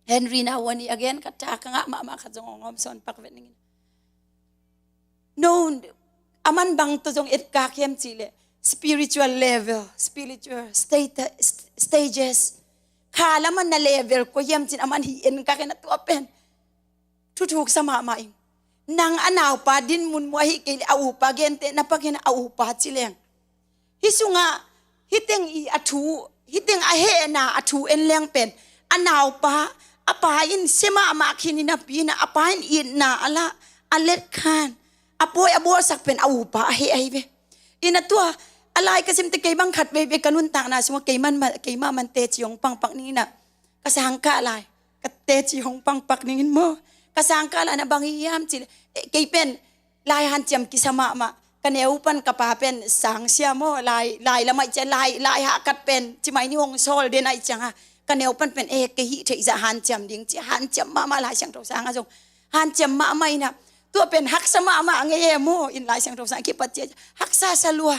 Henry Nouwen ii a gen khat tha ka ngah mahmah khat zong hong hawm sawn pak vet ning in. No, a man bang tawh zong etkak hiam cihleh, spiritual level, spiritual state, st-, stages. Kha lam ah na level kua hiam ci-in a man hih enkak in ah tua pen thuthuk sa mahmah ing. Nang a naupa dinmun muah hi kei leh a upa gente na pak in a upa ci leng. Hih sungah, hih teng i a thu, hih teng a hehna a thu en leng pen, a naupa, a pa in sia mahmah khin in a pi in ah, a pa in itna a lah, a let khan, a pawi a bawlsak pen a upa a heh ahi ve. Ina tua, a lai ka simte kei bang khat veivei ka nuntakna sungah kei man, kei mah man teci hong pangpak ning in ah, ka sangkah lai, ka teci hong pangpak ning in maw. Ka sangkah lai na bang hi hiam cih leh, eh, kei pen lai hanciam kisa mahmah. Ka neu pan ka pa pen sangsia maw, lai, lai lamah i cia, lai, lai hahkat pen ci mai ni, hong sawl den ah i ciangah. Ka neu pan pen, eh, kei hih theih zah hanciam ding ci, hanciam mahmah, Lai Siangtho sangah zong hanciam mahmah in ah. Tua pen haksa mahmah ngei e maw, in Lai Siangtho sang kipat cia, haksa sa lua.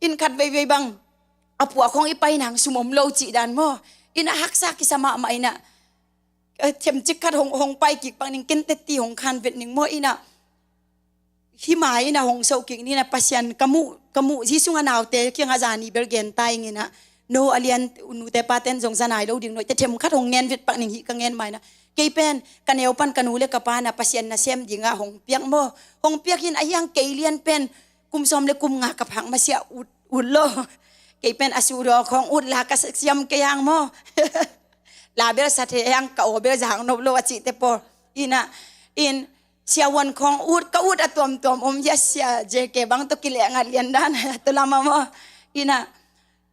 In khat veivei bang a puak hong i pai nang sum om lo cih dan maw. In ah haksa kisa mahmah in ah, eh, themcik khat hong, hong pai kik pak ning, ken teci hong khan vet ning maw. In ah hih mai in ah hong soh kik ni in ah, Pasian ka muh, ka muh, hih sungah naute kiangah zani bel gen ta ing in ah, no a lian, nute paten zong za nai lo ding, note themkhat hong ngen vet pak ning, hih ka ngen mai in ah. Kei pen ka neu pan ka nu le ka pa in ah Pasian nasem dingah hong piak maw. Hong piak in ah, ahi hang kei lian pen Kum sawm le kum nga ka phak masiah ut, ut lo. Kei pen a sudaw khawng ut la ka siam kei ang maw. La bel sa thei ang, ka aw bel zang nop lo a cihte pawl. Ina, in, siavuan khawng ut, ka ut a tuamtuam om hia, sia J K bang tawh kileh ngat lian dan. Tua lama maw. Ina,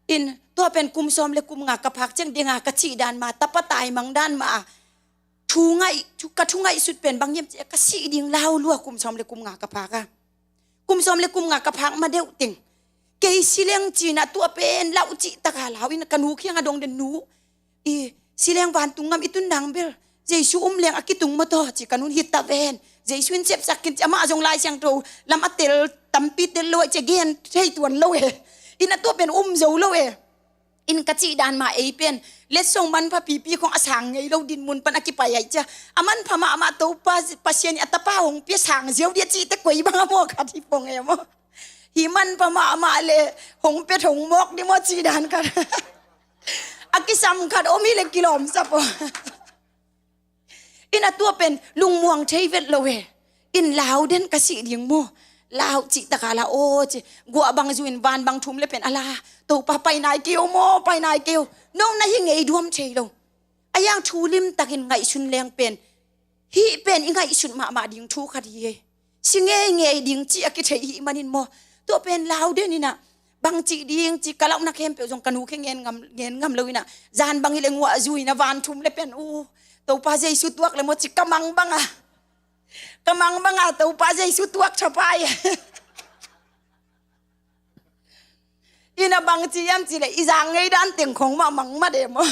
in, tua pen kum sawm le kum nga ka phak ciang dinga ka cih dan mah, tapa taimang dan mah. Thu ngaih, thu, ka thu ngaihsut pen bang hiam cih, ka sih ding lau lua kum sawm le kum nga ka phak a. Kum sawm le kum nga ka phak ma deuh teng. Kei si leng ci-in ah tua pen lau cih taka lau in ka nu kiangah dong den, nu, i si leng vantung gam i tun nang bel Jesu um leng a kitung maw taw ci, ka nu'n hi ta ven. Jesu in sepsak khin ci, amah zong Lai Siangtho lam a tel, tampi tel lo a ci, gen thei tuan lo e. Ina tua pen um zo lo e. In ka cih dan mah ei pen letsong manpha pipi khawng a sang ngei lo, din mun pan a kipai ai cia. A manpha mahmah Topa Pasian i a tapa hong pia sang ziau dia cihte koi bang a maw khat hi pong e maw. Hi manpha mahmah le hong pia thong mawk di maw cih dan khat. A kisam khat om hi le kilawm sa paw. Ina tua pen lungmuang thei vet lo e. In lau den ka sih ding maw. Lau cih taka la aw ci. Guah bang zu in van bang thum le pen a la. Topa pai nai kei o maw, pai nai kei o. No na hi ngei duam thei lo. A yang thu limtakin ngaihsun leng pen, hih pen i ngaihsun mahmah ding thu khat hi e. Si ngeingei ding ci a kithei hi manin maw. Tua pen lau den ina, bang cih ding ci ka lauhna khempeuh zong ka nu khe ngen ngam, ngen ngam lo ina. Zan bang hi le nguah zu ina van thum le pen, u, Topa Jesu tuak le maw ci ka mang banga. Ka mang banga Topa Jesu tuak thapai. Ina bang ci hiam cih le i zak ngei dan teng khawng mah mang mat e maw.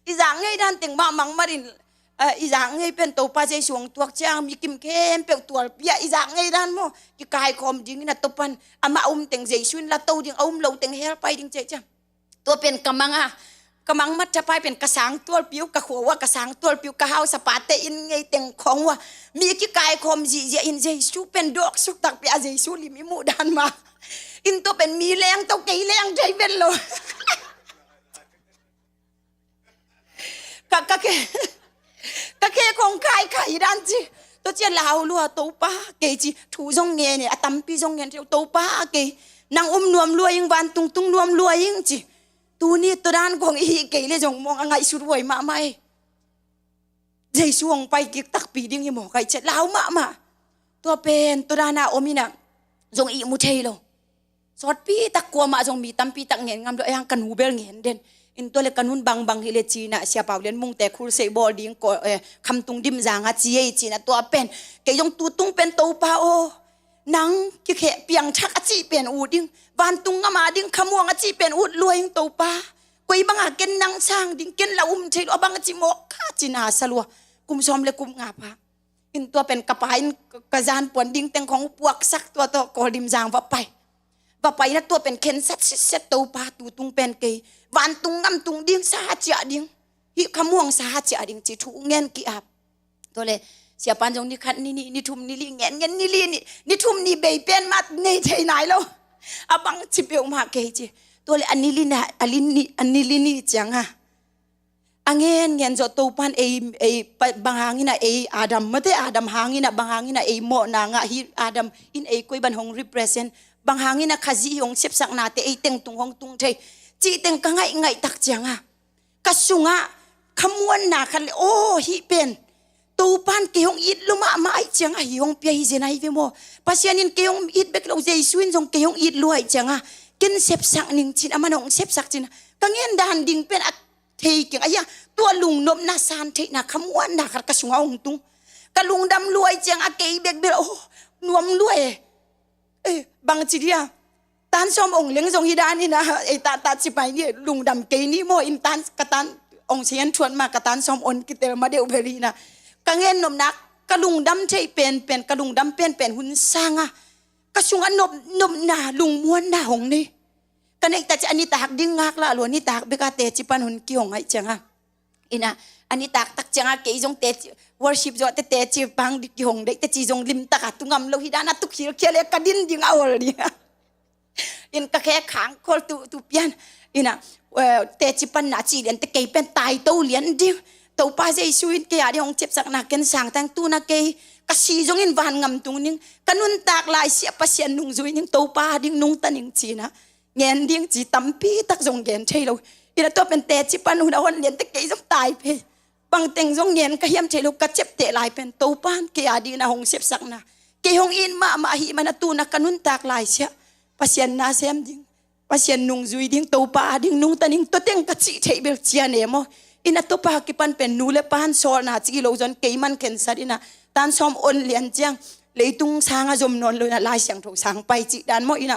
I zak ngei dan teng mah mang mat in, eh, i zak ngei pen Topa Jesu hong tuak ciang mi kim khempeuh tualpi a i zak ngei dan maw. Kikaikhawm ding ina Topan amah um teng Jesu in la to ding, a um lo teng hell pai ding cih ciang. Tua pen ka mang a, ka mang mat thapai pen ka sang tualpi uh, ka khua uh a ka sang tualpi uh, ka hausa pate in ngei teng khawng uh a. Mi kikaikhawm zihziah in Jesu pen dawksuk takpi a, Jesu lim i muh dan mah. In tua pen mi leng to kei leng thei vet lo. Ka, ka khe, ka khe khawng kaikai dan ci. Tua cia lau lua Topa kei ci, thu zong ngen e, a tampi zong ngen thei, Topa kei nang um nuam lua ing, vantung tung nuam lua ing ci. Tuni tua dan khawng i hih kei le zong mawng a ngaihsut huai mahmah e. Jesu hong pai kik takpi ding hi maw kai ciat lau mahmah. Tua pen tua dana om ina zong ihmu thei lo. Sawtpi tak kuamah zong mi tampi tak ngen ngam lo, ei hang ka nu bel ngen den. In tua le ka nu'n bangbang hi le ci-in ah Sia Pau Lian Mungte khulsei bawl ding ko, eh, Khamtung Dimzang a ci ei ci-in ah tua pen. Kei zong tutung pen Topa aw, nang kikheh piangthak a cih pen ut ding, vantung ngam a ding khamuang a cih pen ut lua ing Topa. Koi banga ken nang sang ding, ken la um thei lo a bang a ci mawk kha ci na sa lua. Kum sawm le kum nga pha. In tua pen ka pa in ka, ka zan puan ding teng khawng puaksak tua tawh Kawldim Zang va pai. Va pai na tua pen khensat sitset Topa tutung pen kei vantung ngamtung ding sa ciah ding. Hih khamuang sa ciah ding ci thu ngen ki-ap. Tua le siapan zong ni khat ni nih ni thum ni li ngen ngen ni li ni, ni thum ni bei pen mat nei thei nai lo. A bang ci peuhmah kei ci. Tua le a ni li na, a li ni, a ni li ni ciang a. A ngen ngen zawh Topan ei, ei, pa-, bang hangin a ei Adam mate, Adam hangin a bang hangin a ei mawhna ngah hi, Adam in ei koi ban hong represent, bang hangin a Khazih hong sepsaknate ei teng tung hong tung thei. Cih teng ka ngaih ngaih tak ciang a. Ka sungah, khamuanna khat le, aw, hih pen. Topan kei hong it lua mahmah aih ciang a hi hong pia hi zen ahi ve maw. Pasian in kei hong it bek lo, Jesu in zong kei hong it lua aih ciang a. Ken sepsak ning cin, aman hong sepsak cin. Ka ngen dan ding pen a thei keng, aia, tua lungnopna san theihna, khamuanna khat ka sungah hong tung. Ka lungdam lua aih ciang a kei bek bel, oh, nuam lua e. Eh, bang ci dia. Tan sawm ong leng zong hi dan in a, ei ta, ta ci pai ni, lungdam kei ni maw in tan, ka tan ong sian thuan ma, ka tan sawm on kitel ma deuh bel hi na. Ka ngen nopna, ka lungdam thei pen pen, ka lungdam pen pen hun sang a. Ka sungah nop, nopna, lungmuanna hong nei. Ka neih ta ci a nitak ding ngak lah lua, nitak bek a teci pan hun kihong aih ciang a. Ina, a nitak tak ciang a kei zong teci, worship zawh te teci pang di kihong deih, teci zong limtak a tu ngam lo hi dan a tu khilkhia le ka din ding a ol ding a. In ka khe khang khol tu, tu pian. Ina, eh, teci pan na ci lian te kei pen tai to lian ding. Topa Jesu in kei a ding hong ciapsakna ken sang tang, tu-in ah kei ka si zongin van gam tung ning, ka nuntak laisiah Pasian nungzui ning, Topa a ding nungta ning ci-in ah ngen ding ci tampi tak zong gen thei lo. Ina tua pen teci pan hun a hon lian teh kei zong tai phei. Bang teng zong ngen ka hiam thei lo, ka ciapteh lai pen Topa in kei a dingin a hong siapsakna, kei hong it mahmah ahih manin ah tu-in ah ka nuntak laisiah Pasian na sem ding, Pasian nungzui ding, Topa a ding nungta ning, tua teng ka cih theih bel cian e maw. Ina tua pa kipan pen nu le pa'n sawlna ci lo zong kei man khensat ina tan sawm on lian ciang leitung sang a zom nawn lo ina Lai Siangtho sang pai cih dan maw. Ina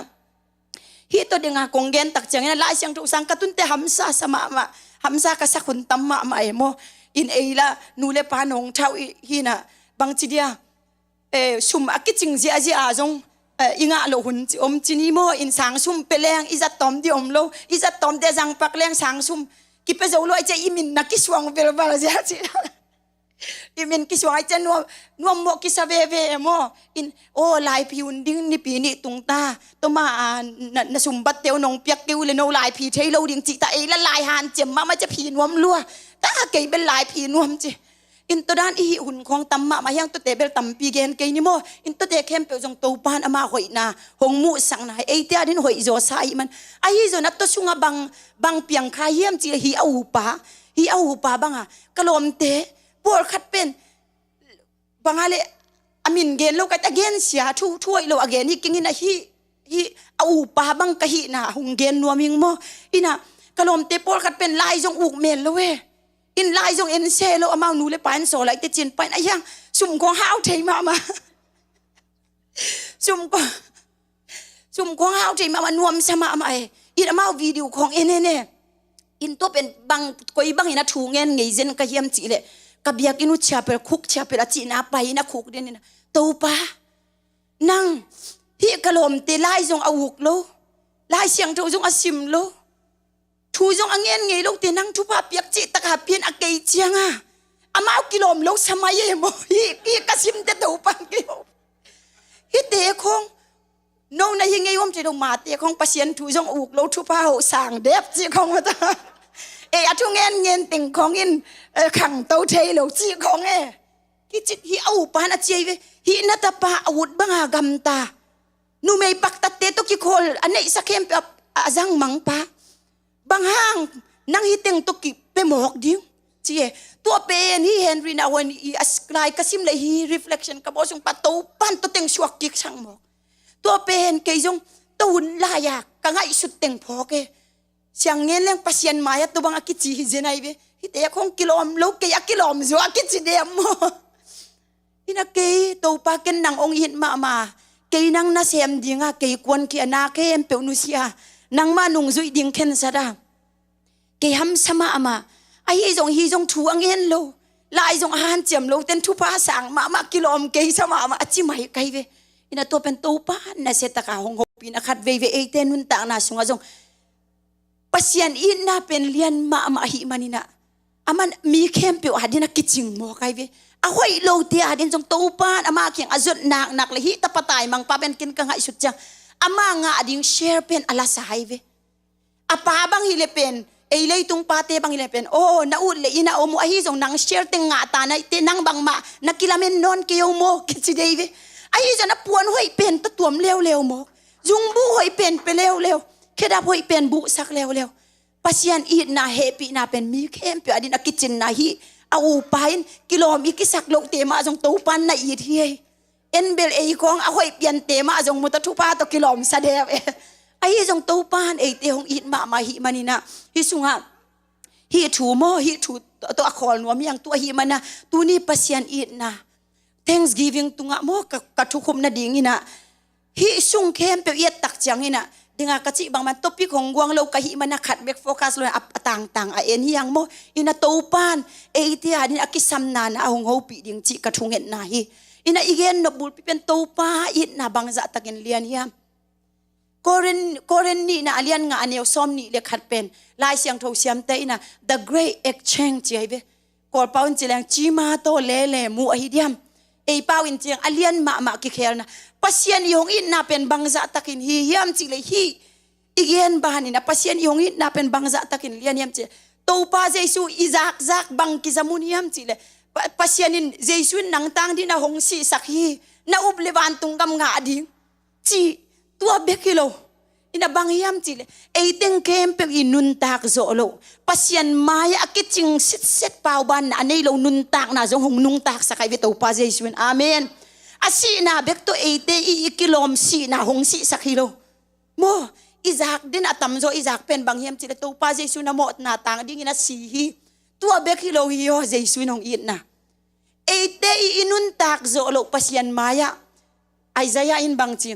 hih tua dinga kong gen tak ciang ina Lai Siangtho sang ka tun teh hamsa sa mahmah, hamsa ka sak hun tam mahmah e maw. In ei la nu le pa nong thau i hi ina bangci dia, eh, sum a kicing ziahziah a zong, eh, i ngah loh hun ci om ci ni maw. In sang sum pia leng i zat tawm ding om lo, i zat tawm ding a zang pak leng sang sum kipia zo lo ahih ciang i min na kisuang velval zia ci. I min kisuang ahih ciang nuam, nuam mawh kisa veve e maw. In, aw, laiphi hun ding nipi nih tung ta, tua mah a na, na sumbatte uh nong piak kei uh leh no laiphi thei lo ding cih ta, ei la lai hanciam mahmah ciang phi nuam lua. Ta kei bel laiphi nuam ci. In tua dan i hih hun khawng tam mahmah hi hang, tuate bel tampi gen kei ni maw. In tuate khempeuh zong Topa in ama hoihna hong muhsakna hi, eite a dingin hoih zaw sa ahih man. Ahi zongin ah tua sungah bang, bang piang kha hiam cih leh hih a upa, hih a upa banga ka lawmte pawlkhat pen banga leh a min gen lo ka hih teh a gensia, thu, thu hoih lo a gen hi keng ina hih, hih a upa bang ka hihna hong gen nuam ing maw. Ina ka lawmte pawlkhat pen lai zong uk mel lo e. In lai zong en se lo, amau nu le pa in sawl lai teh cin pai in a hiang sum khawng hau thei mahmah. Sum khawng, sum khawng hau thei mahmah, nuamsa mahmah e. In amau video khawng en en e. In tua pen bang, koi bangin a thu ngen ngei zen ka hiam cih leh ka biakinn uh chapel khuk, chapel a cihna pai in a khuk den in a, Topa, nang, hih ka lawmte lai zong a uk lo, Lai Siangtho zong a sim lo, thu zong a ngen ngei lote nang thupha piak cih tak a pia in a kei cianga amau kilawm lo sa mai e maw. Hih, hih ka simte Topa kei ho. Hihte khawng no na hi ngei om thei lo, mate khawng Pasian thu zong uk lo, thupha hoh sang dep cih khawng mata. Ei a thu ngen ngen teng khawng in, eh, khangto thei lo cih khawng e. Kicit hih a upa in a ci ahi ve. Hih na tapa a ut banga gamta, numei paktatte tawh kikhawl a neihsa khempeuh a, a zangmang pa, bang hang nang hih teng tawh kipia mawk ding ci e. Tua pen hih Henry na huan i a lai ka sim leh hih reflection ka bawl sung pa Topa in tua teng suak kik sang mawk. Tua pen kei zong tua hun lai-a ka ngaihsut teng phawk e. Siang ngen leng Pasian mai-ah tua bang a kici hi zen ahi ve. Hihte khawng kilawm lo, kei a kilawm zaw a kici dem maw. Ina kei Topa, ken nang hong it mahmah, kei nang nasem dinga kei kuankhia, na khempeuh nusia, nangmah nungzuih ding khensat a, kei hamsa mahmah. Ahi zong, hi zong thu a ngen lo, lai zong a hanciam lo ten thupha sang mahmah, kilawm kei sa mahmah a ci mai ka hi ve. Ina tua pen Topa in nasia taka hong hopih in a, khat veivei eite nuntakna sungah zong Pasian itna pen lian mahmah ahih manin ah, aman mi khempeuh adingin a kicing mawk ahi ve. A hoih lote adingin zong Topa in ama kiang a zot naknak leh hih tapa taimangpa pen ken ka ngaihsut ciang ama ngah ding share pen a la sa ahi ve. A pa bang hileh pen, ei leitung pate bang hileh pen, aw, na ut leh inn ah om uh, ahi zong nang share teng ngah ta na hite, nang bangmah na kilamen nawn kei o maw, kici dei ve. Ahi zong a puan hoih pen tawh tuam leuleu mawk, zungbuh hoih pen pia leuleu, khedap hoih pen buhsak leuleu. Pasian itna, hehpihna pen mi khempeuh adingin a kicinna hi. A upa in kilawm i kisak lohte mah zong Topa in na it hi ei. En bel ei khawng a hoih piante mah zong mu ta, thupha tawh kilawmsa deu e. Ahi zong Topa in eite hong it mahmah ahih manin ah, hih sungah hih thu maw, hih thu tawh a khawl nuam hi hang. Tua ahih manin ah tuni Pasian itna, Thanksgiving tungah maw, ka, ka thukhupna dingin ah, hih sung khempeuh i et tak ciangin ah, dinga ka cih bangmah topic hong guang lo ka hih manin ah khat bek focus lo in a, a tangtang a en hi hang maw. In ah Topa in eite adingin a kisamna na a hong hopih ding cih ka thungetna hi. In ah i gen nop bulpi pen Topa itna bangzah takin lian hiam. Korin, Korin nihna a lian nga a neu sawm nih le khat pen Lai Siangtho siamte in ah the great exchange ci ahi ve. Kawlpau in ci leng cima tawh lele mu ahi diam. Ei pau in ci leng a lian mahmah kikhelna. Pasian i hong itna pen bangzah takin hi hiam cih leh hih i gen banin ah Pasian i hong itna pen bangzah takin lian hiam cih leh Topa Jesu i zakzak bang kizamun hiam cihleh, Pa-, Pasian in Jesu in nang tang dingin a hong sihsak hi, na up le vantung gam ngah ding, ci tua bek hi lo. Ina bang hiam cihleh, eiteng khempeuh i nuntak zawh loh, Pasian mai-ah a kicing sitset paubanna a nei lo nuntakna zong hong nungtaksak ahi ve Topa Jesu in. Amen. A sihna bek tawh eite i, i kilawm sihna hong sihsak hi lo. Maw, i zak den a tamzaw i zak pen bang hiam cihleh Topa Jesu na mawhna tang dingin a si hi. Tua bek hi lo hi aw, Jesu in hong itna. Eite i, i nuntak zawh loh Pasian mai-ah. Isaiah in bang ci,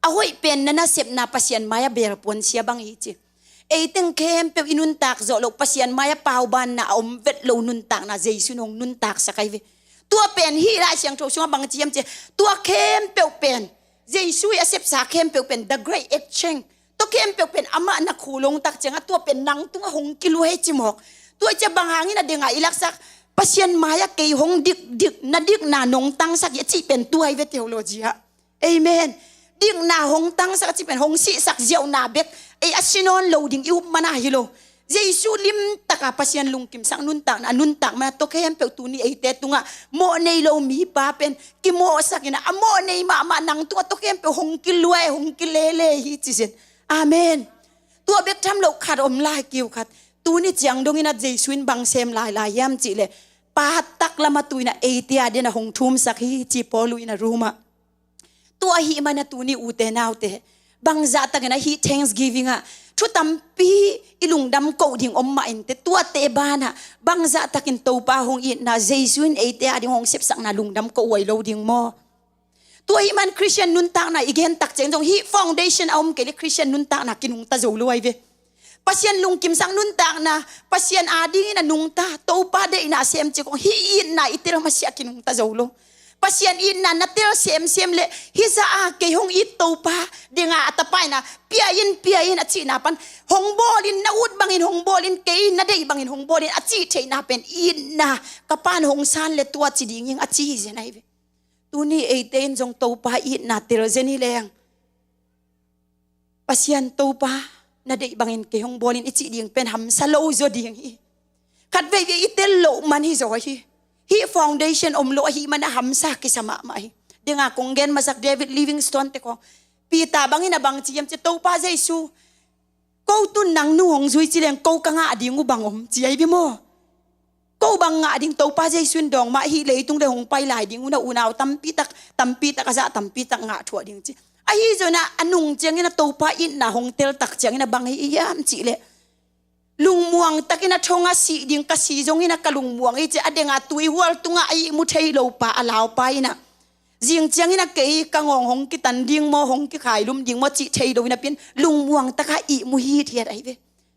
a hoih pen na nasepna Pasian mai-ah belpuan sia bang hi ci. Eiteng khempeuh i nuntak zawh loh Pasian mai-ah paubanna a om vet lo nuntakna Jesu in hong nuntaksak ahi ve. Tua pen hih Lai Siangtho sungah bang ci hiam cihleh, tua khempeuh pen, Jesu i a sepsa khempeuh pen the great exchange. Tua khempeuh pen amah na khulong tak ciangah tua pen nang tungah hong kiluai ci mawk. Tua i cia bang hangin a dengah i laksak, Pasian mai-ah kei hong dikdik, na dikna nong tangsak hi a cih pen tua hi ve theology ah. Amen. Dikna hong tangsak a cih pen hong sihsak ziauhna bek, ei a si nawn lo ding i up mana hi lo. Jesu limtaka Pasian lungkimsak nuntakna a nuntak mana tua khempeuh tuni eite tungah mawh nei lo mipa pen kimawhsak ina, a mawh nei mahmah nang tungah tua khempeuh hong kiluai, hong kilele hi ci zen. Amen. Tua bek tham loh khat om lai kiu khat. Tuni ciang dongin a Jesu in bang sem lailai hiam cihleh, Pa taklam a tu ina eite a dingin a hong thumsak hi ci Paul in a Roma. Tua ahih mana tuni ute naute, bangzahtakin a hih Thanksgiving ah thu tampi i lungdam koh ding om mah inteh, tuate banah bangzahtakin Topa hong itna, Jesu in eite a ding hong sepsakna lungdam koh huai lo ding maw? Tua ahih man Christian nuntakna i gen tak ciang zong hih foundation a om kei leh Christian nuntakna kinungta zo lo ahi ve. Pasian lungkimsak nuntakna, Pasian a dingin a nungta, Topa deihna sem cik hong hih itna i tel masiah kinungta zo lo. Pasian itna na tel semsem leh hih zah a kei hong it Topa dinga a tapa ina pia in, pia in a cihna pan hong bawlin, na ut bangin hong bawlin, kei na deih bangin hong bawlin a cih theihna pen itna, ka pan hong san leh tua ci ding ing a ci hi zen ahi ve. Tuni eite in zong Topa itna tel zen hi leng, Pasian Topa na deih bangin kei hong bawlin i cih ding pen hamsa lo zaw ding hi. Khat veivei i tel loh man hi zaw hi. Hih foundation om lo ahih mana hamsa kisa mahmah hi. Dinga kong gen masak David Livingstone te kong, Peter bangin a bang ci hiam cihleh, Topa Jesu, ko tun nang nu hong zui ci leng ko ka ngah ding uh bang om ci ahi ve maw? Ko bang ngah ding, Topa Jesu in dawng mah hih leitung le hong pai lai ding uh na unau tampitak, tampitak a zah tampitak ngah thuah ding ci. Ahi zongin a nung ciangin a Topa itna hong tel tak ciangin a bang hi hiam cihleh, lungmuang takin a thong a sih ding ka si zongin a ka lungmuang hi ci a, a denga tuihual tungah a ihmu thei lo pa a laupa ina, zing ciangin a kei ka ngawng hong kitan ding maw, hong kikhailum ding maw cih thei lo ina pen lungmuang taka ihmu hithiat ahi ve.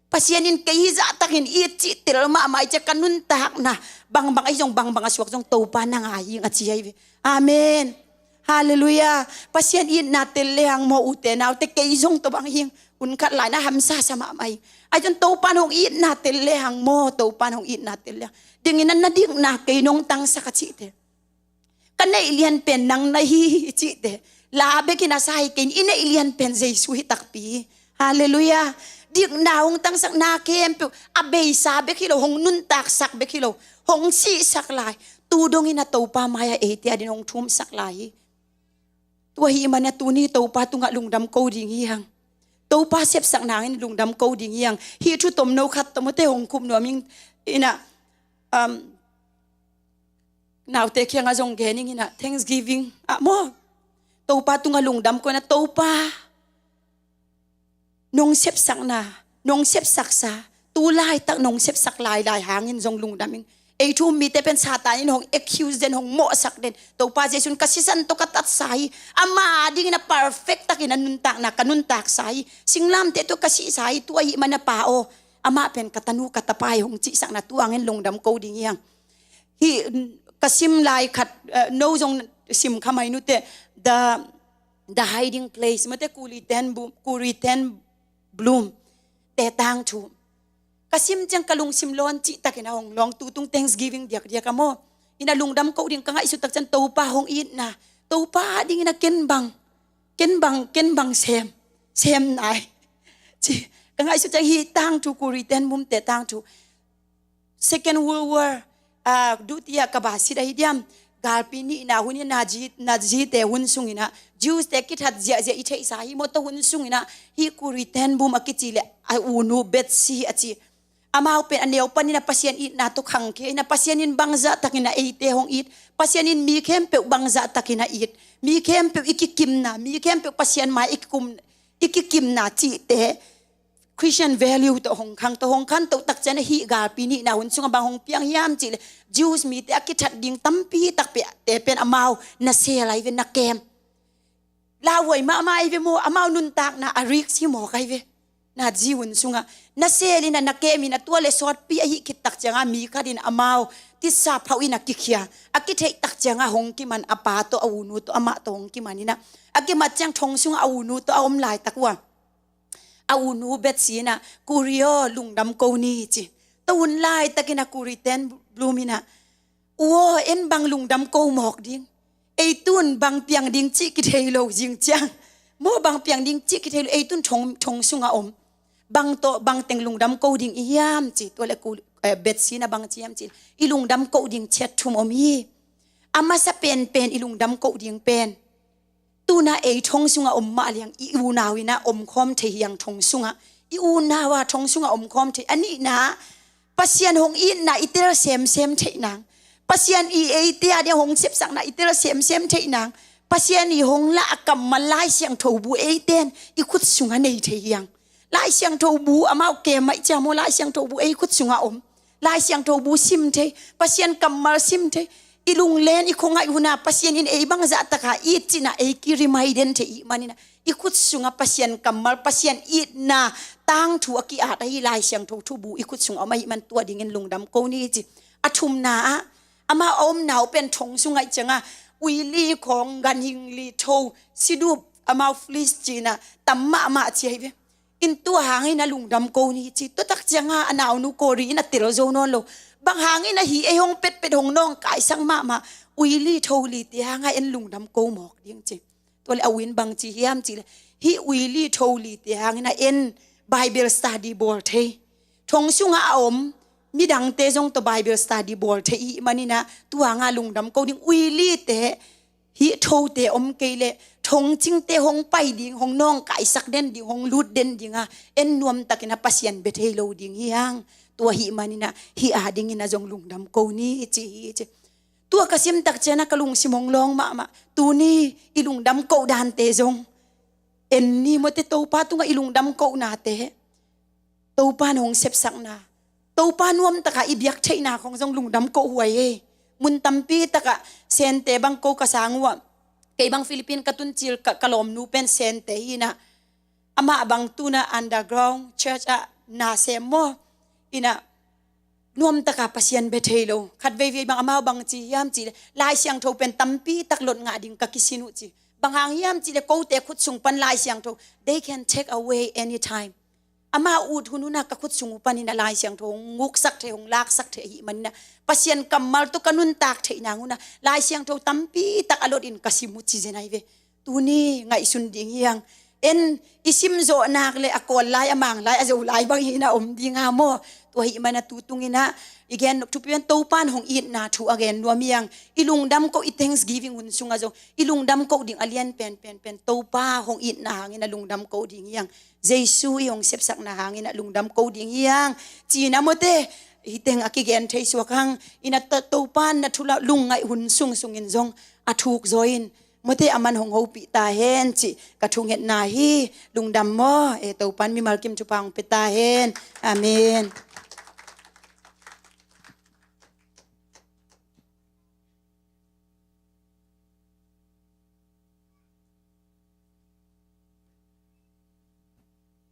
Pasian in kei hih zahtakin it cih tel mahmah hi ci a, ka nuntakna bangbang ahi zong, bangbang a suak zong Topa na ngai ing a ci ahi ve. Amen. Halleluiah. Pasian itna tel lehang maw ute naute, kei zong tua bang hing, hun khat lai na hamsa sa mahmah hi. Ahi zong Topa in hong itna tel lehang maw, Topa in hong itna tel lehang, dingin a na dikna kei nong tangsak a cihte, ka neih lian pen nang na hi hi cihte, la bekin a sa hi kei in, i neih lian pen Jesu hi takpi hi. Halleluiah. Dikna hong tangsakna khempeuh a beisa bek hi lo, hong nuntaksak bek hi lo, hong sihsak lai, tu dongin a Topa mai-ah eite a dingin hong thumsak lai hi. Tua ahih mana tuni Topa tungah lungdam ko ding hi hang. Topa sepsak nangin lungdam ko ding hi hang. Hih thu tomno khat tawh mawte hong khup nuam ing ina, um, naute kiangah zong gen ing ina, Thanksgiving ah maw, Topa tungah lungdam ko ina, Topa nong sepsakna, nong sepsaksa, tu laitak nong sepsak lailai hangin zong lungdam ing. Ei thu um mite pen Satan in hong accuse den, hong mawhsak den. Topa Jesu in ka sisan tawh ka tatsa hi. Ama dingin a perfect takin a nuntakna ka nuntaksa hi. Singlamteh tawh ka sihsa hi. Tua ahih mana Pa aw, amah pen ka tanu ka tapa hi hong cihsakna, tua hangin lungdam ko ding hi hang. Hih ka sim lai khat, eh, no zong sim kha mai nute, the, the hiding place mawte, Corrie ten Boom, Corrie ten Boom te tangthu. Ka sim ciang ka lungsim lawn cihtakin a hong lawng, tutung Thanksgiving diakdiak a maw, ina lungdam ko ding ka ngaihsut tak ciang Topa hong itna, Topa dingin a ken bang, ken bang, ken bang sem, sem nai ci ka ngaihsut ciang hih tangthu, Corrie ten Boom te tangthu. Second World War, ah, dutia ka basit ahi diam, galpi nihna hun in Nazi, Nazi te hun sungin ah, Jews te kithat ziahziah i theihsa hi maw, tua hun sungin ah, hih Corrie ten Boom a kici le a unu Betsie a ci. Amau pen a neu panin ah Pasian itna tawh khangkhia in ah, Pasian in bangzah takin ah eite hong it, Pasian in mi khempeuh bangzah takin ah it, mi khempeuh i kikimna, mi khempeuh Pasian mai i kikum, i kikimna cihte Christian value tawh hong khang, tua hong khanto tak ciang ah hih galpi nihna hun sungah bang hong piang hiam cih leh, Jews mite a kithat ding tampi takpi te pen amau na sel ahi ve, na kem. Lauhuai mahmah ahi ve maw, amau nuntakna a risk hi mawk ahi ve. Nazi hun sungah na sel in ah, na kem in ah, tua le sawtpi ahi khit tak ciang ah mi khat in amau tisa phauh in a kikhia, a kitheih tak ciang ah hong kiman, a pa tawh, a unu tawh, amah tawh hong kiman in ah, a kimat ciang thong sungah a unu tawh a om laitak uh ah, a unu Betsie in ah, Corrie aw, lungdam ko ni ci. Tua hun laitakin ah Corrie ten Boom in ah, u aw, en bang lungdam ko mawk ding, ei tun bang piang ding cih kithei lo zing ciang, maw, bang piang ding cih kithei lo, ei tun thong, thong sungah om, bang tawh, bang teng lungdam ko ding i hiam ci. Tua le Cor-, eh, Betsie in ah bang ci hiam cih leh, i lungdam ko ding ciat thum om hi. A masa penpen i lungdam ko ding pen, tuna ei thong sungah om mah liang, i unau in ah omkhawm thei hi hang thong sungah. I unau ah thong sungah omkhawm thei. A nihna, Pasian hong itna i tel semsem theih nang, Pasian i eite a ding hong sepsakna i tel semsem theih nang, Pasian i hong lah a kammal Lai Siangtho bu eite in i khut sungah nei thei hi hang. Lai Siangtho bu, amau kem ahih ciang maw, Lai Siangtho bu ei khut sungah om. Lai Siangtho bu sim thei, Pasian kammal sim thei. I lunglen, i khuangaih hun ah Pasian in ei bangzah takin it cihna ei ki-remind den thei ahih manin ah, i khut sungah Pasian kammal, Pasian itna tangthu a ki-at ahi Lai Siangtho thubu i khut sungah om ahih man, tua dingin lungdam ko ni ci. A thumna ah, amau a omna uh pen thong sungah ahih ciang ah, uili khawng, ganhing li, tho, sidup, amau fleece ci-in ah tam mahmah ci ahi ve. In tua hangin ah lungdam ko ni ci. Tua tak ciang ah a naunu Corrie in a tel zo nawn lo. Bang hangin ah hih ei hong petpet, hong nawngkaisak mahmah uili tho lite hang ah en lungdam ko mawk ding ci. Tua le a u in bang ci hiam cih leh, hih uili tho lite hangin ah en Bible study bawl thei, thong sungah a om midangte zong tawh Bible study bawl thei ahih manin ah, tua hang ah lungdam ko ding. Uilite, hih thote om kei leh thongcingte hong pai ding, hong nawngkaisak den ding, hong lut den ding a, en nuamtakin ah Pasian bia thei lo ding hi hang. Tua ahih manin ah hih a dingin ah zong lungdam ko ni ci hi ci. Tua ka sim tak ciang ah ka lungsim hong lawng mahmah. Tuni i lungdam koh dante zong en ni maw te, Topa tungah i lungdam kohnate, Topa in hong sepsakna, Topa nuamtakin i biak theihna khawng zong lungdam kohhuai hi. Mun tampi takah Sente bang ko ka sang uh ah, kei bang Philippines ka tun cil ka, ka lawmnu pen Sente hi in ah, amah bang tuna underground church ah na sem maw, in ah nuamtakin Pasian bia thei lo. Khat veivei bang amau bang ci hiam cih leh, Lai Siangtho pen tampi tak lot ngah ding ka kisin uh ci. Bang hang hiam cih leh, kote khut sung pan Lai Siangtho, they can take away anytime. Amau ut hun hun ah ka khut sung uh panin ah Lai Siangtho hong nguksak thei, hong laksak thei ahih manin ah, Pasian kammal tawh ka nuntak theih nang un ah Lai Siangtho tampi tak a lot in ka sim uh ci zen ahi ve. Tuni ngaihsun ding hi hang. En i sim zawh nak leh a kawl lai, a mang lai, a zo lai bang hi in ah om ding a maw. Tua ahih manin ah tu tungin ah i gen nop thupi pen Topa in hong itna thu a gen nuam hi hang. I lungdam koh, i thanksgiving hun sungah zong i lungdam koh ding a lian penpen pen Topa hong itna hangin ah lungdam koh ding hi hang. Jesu i hong sepsakna hangin ah lungdam koh ding hi hang. Ci-in ah maw te, hih teng a kigen thei suak hang. In ah To-, Topa in na thu lah lungngaih hun sung sungin zong a thuk zaw in, maw te, aman hong hopih ta hen cih ka thungetna hi. Lungdam maw. E, Topa in mimal kim thupha hong pia ta hen. Amen.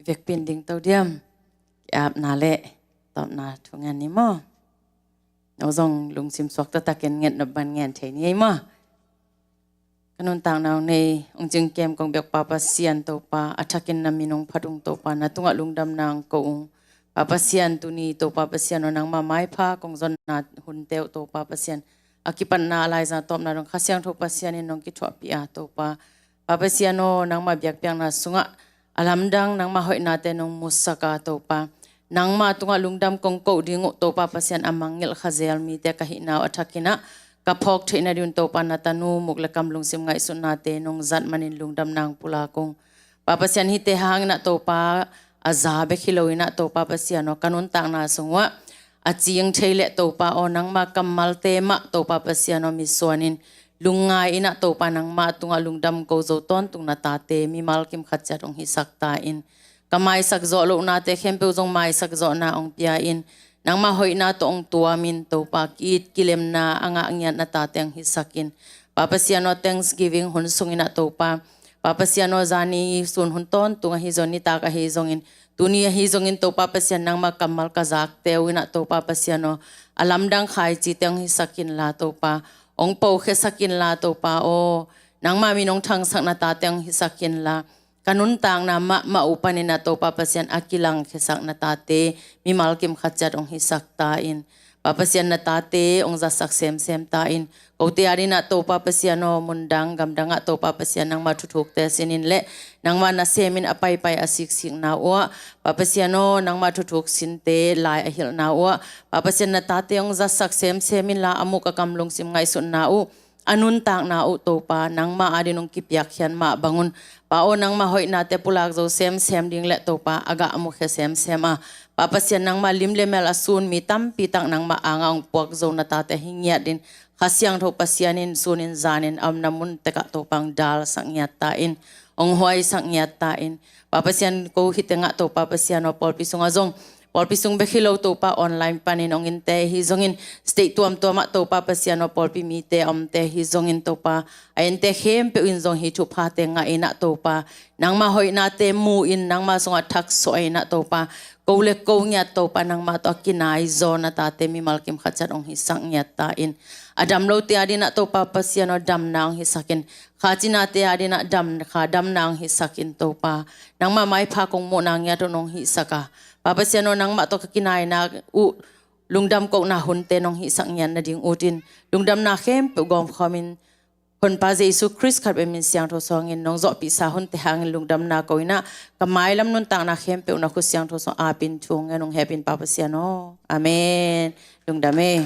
Vekpi-in ding to diam? Ki-apna le tawpna thu ngen ni maw? No zong lungsim suak taktakin nget nop bang ngen thei ni ei maw? Ka nuntakna hong nei, hong cingkem kong biak Pa Pasian Topa, a thakin na min hong phat ung Topa, na tungah lungdamna hong ko ung. Pa Pasian, tuni Topa Pasian aw, nangmah maipha kong zonna hunte uh Topa Pasian, a kipatna, a laizang tawpna dong Kha Siangtho Pasian in nong kithuahpih a Topa. Pa Pasian aw, nangmah biakpiakna sungah a lamdang nangmah hoihnate nong musak a Topa, nangma tungah lungdam kong koh ding uh Topa Pasian, a mangngilh kha zel mite ka hihna uh a thakin ah ka phawk theih nading un Topa na tanu muk le kam lungsim ngaihsutnate nong zat manin lungdamna hong pulak ung. Pa Pasian, hihte hangin ah Topa, a za bek hi loin ah Topa Pasian aw, ka nuntakna sung uah a cing thei leh Topa aw, nangma kammalte mah Topa Pasian aw, misuanin lungngai in ah Topa, nangma tungah lungdam ko zo tawntung na tate mimal kim khat ciat hong hisak ta in. Ka maisak zawh lohnate khempeuh zong maisak zawhna hong pia in, nangma hoihna tawh hong tuamin Topa, ki-it kilemna a ngah ngiat na tate hong hisak in. Pa Pasian aw, Thanksgiving hun sungin ah Topa, Pa Pasian aw, zani sun hun tawntung ahi zong, nitak ahi zongin, tuni ahi zongin Topa Pasian, nangma kammal ka zakte uh in ah Topa Pasian aw, a lamdang khaicite hong hisak inla Topa, hong pokhiasak inla Topa aw, nangma min hong thangsak na tate hong hisak inla, ka nuntakna mahmah uh panin ah Topa Pasian a kilangkhiasak na tate mimal kim khat ciat hong hisak ta in. Pa Pasian, na tate hong zatsak semsem ta in. Kote adin ah Topa Pasian aw, mundang gamdang ah Topa Pasian, nangma thuthukte sinin le nangma nasemin a paipai a siksikna uh ah, Pa Pasian aw, nangma thuthuk sinte lai a hilhna uh ah, Pa Pasian, na tate hong zatsak semsem inla, a muk a kam lungsim ngaihsutna uh, a nuntakna uh Topa, nangma adin hong kipiakkhiat mah bangun, Pa aw, nangma hoihnate pulak zo semsem ding le Topa, a gah mukhia semsem a, Pa Pasian, nangma lim le mel a sun mi tampi tak nangma angah hong puak zo na tate hi ngiat in, Kha Siangtho Pasian in sunin zanin a omna mun tekah Topa hong dalsak ngiat ta in, hong huaisak ngiat ta in. Pa Pasian, ko hih tengah Topa Pasian aw, pawlpi sungah zong, pawlpi sung bek hi lo Topa, online panin hong innte hi zongin, state tuamtuamah Topa Pasian aw, pawlpi mite a omte hi zongin Topa, a ente khempeuh in zong hih thuphate ngah in ah Topa, nangma hoihnate mu in, nangma sungah thaksuah in ah Topa, ko le ko ngiat Topa, nangma tawh a kinai zaw na tate mimal kim khat ciat hong hisak ngiat ta in. A dam lote adin ah Topa Pasian aw, damna hong hisak in. Kha cinate adin ah dam, kha damna hong hisak in Topa, nangma maipha kong muhna ngiat un hong hisak a, Pa Pasian aw, nangmah tawh ka kinaina uh lungdam kohna hunte nong hihsak ngiat nading ut in, lungdamna khempeuh gawmkhawmin, Honpa Jesu Khrist khat bek min siangtho suangin nong zawhpihsa hunte hangin lungdamna ko in ah, ka mailam nuntakna khempeuh na khut siangtho suang apin thu ngen ung, hehpihna Pa Pasian aw. Amen. Lungdam e.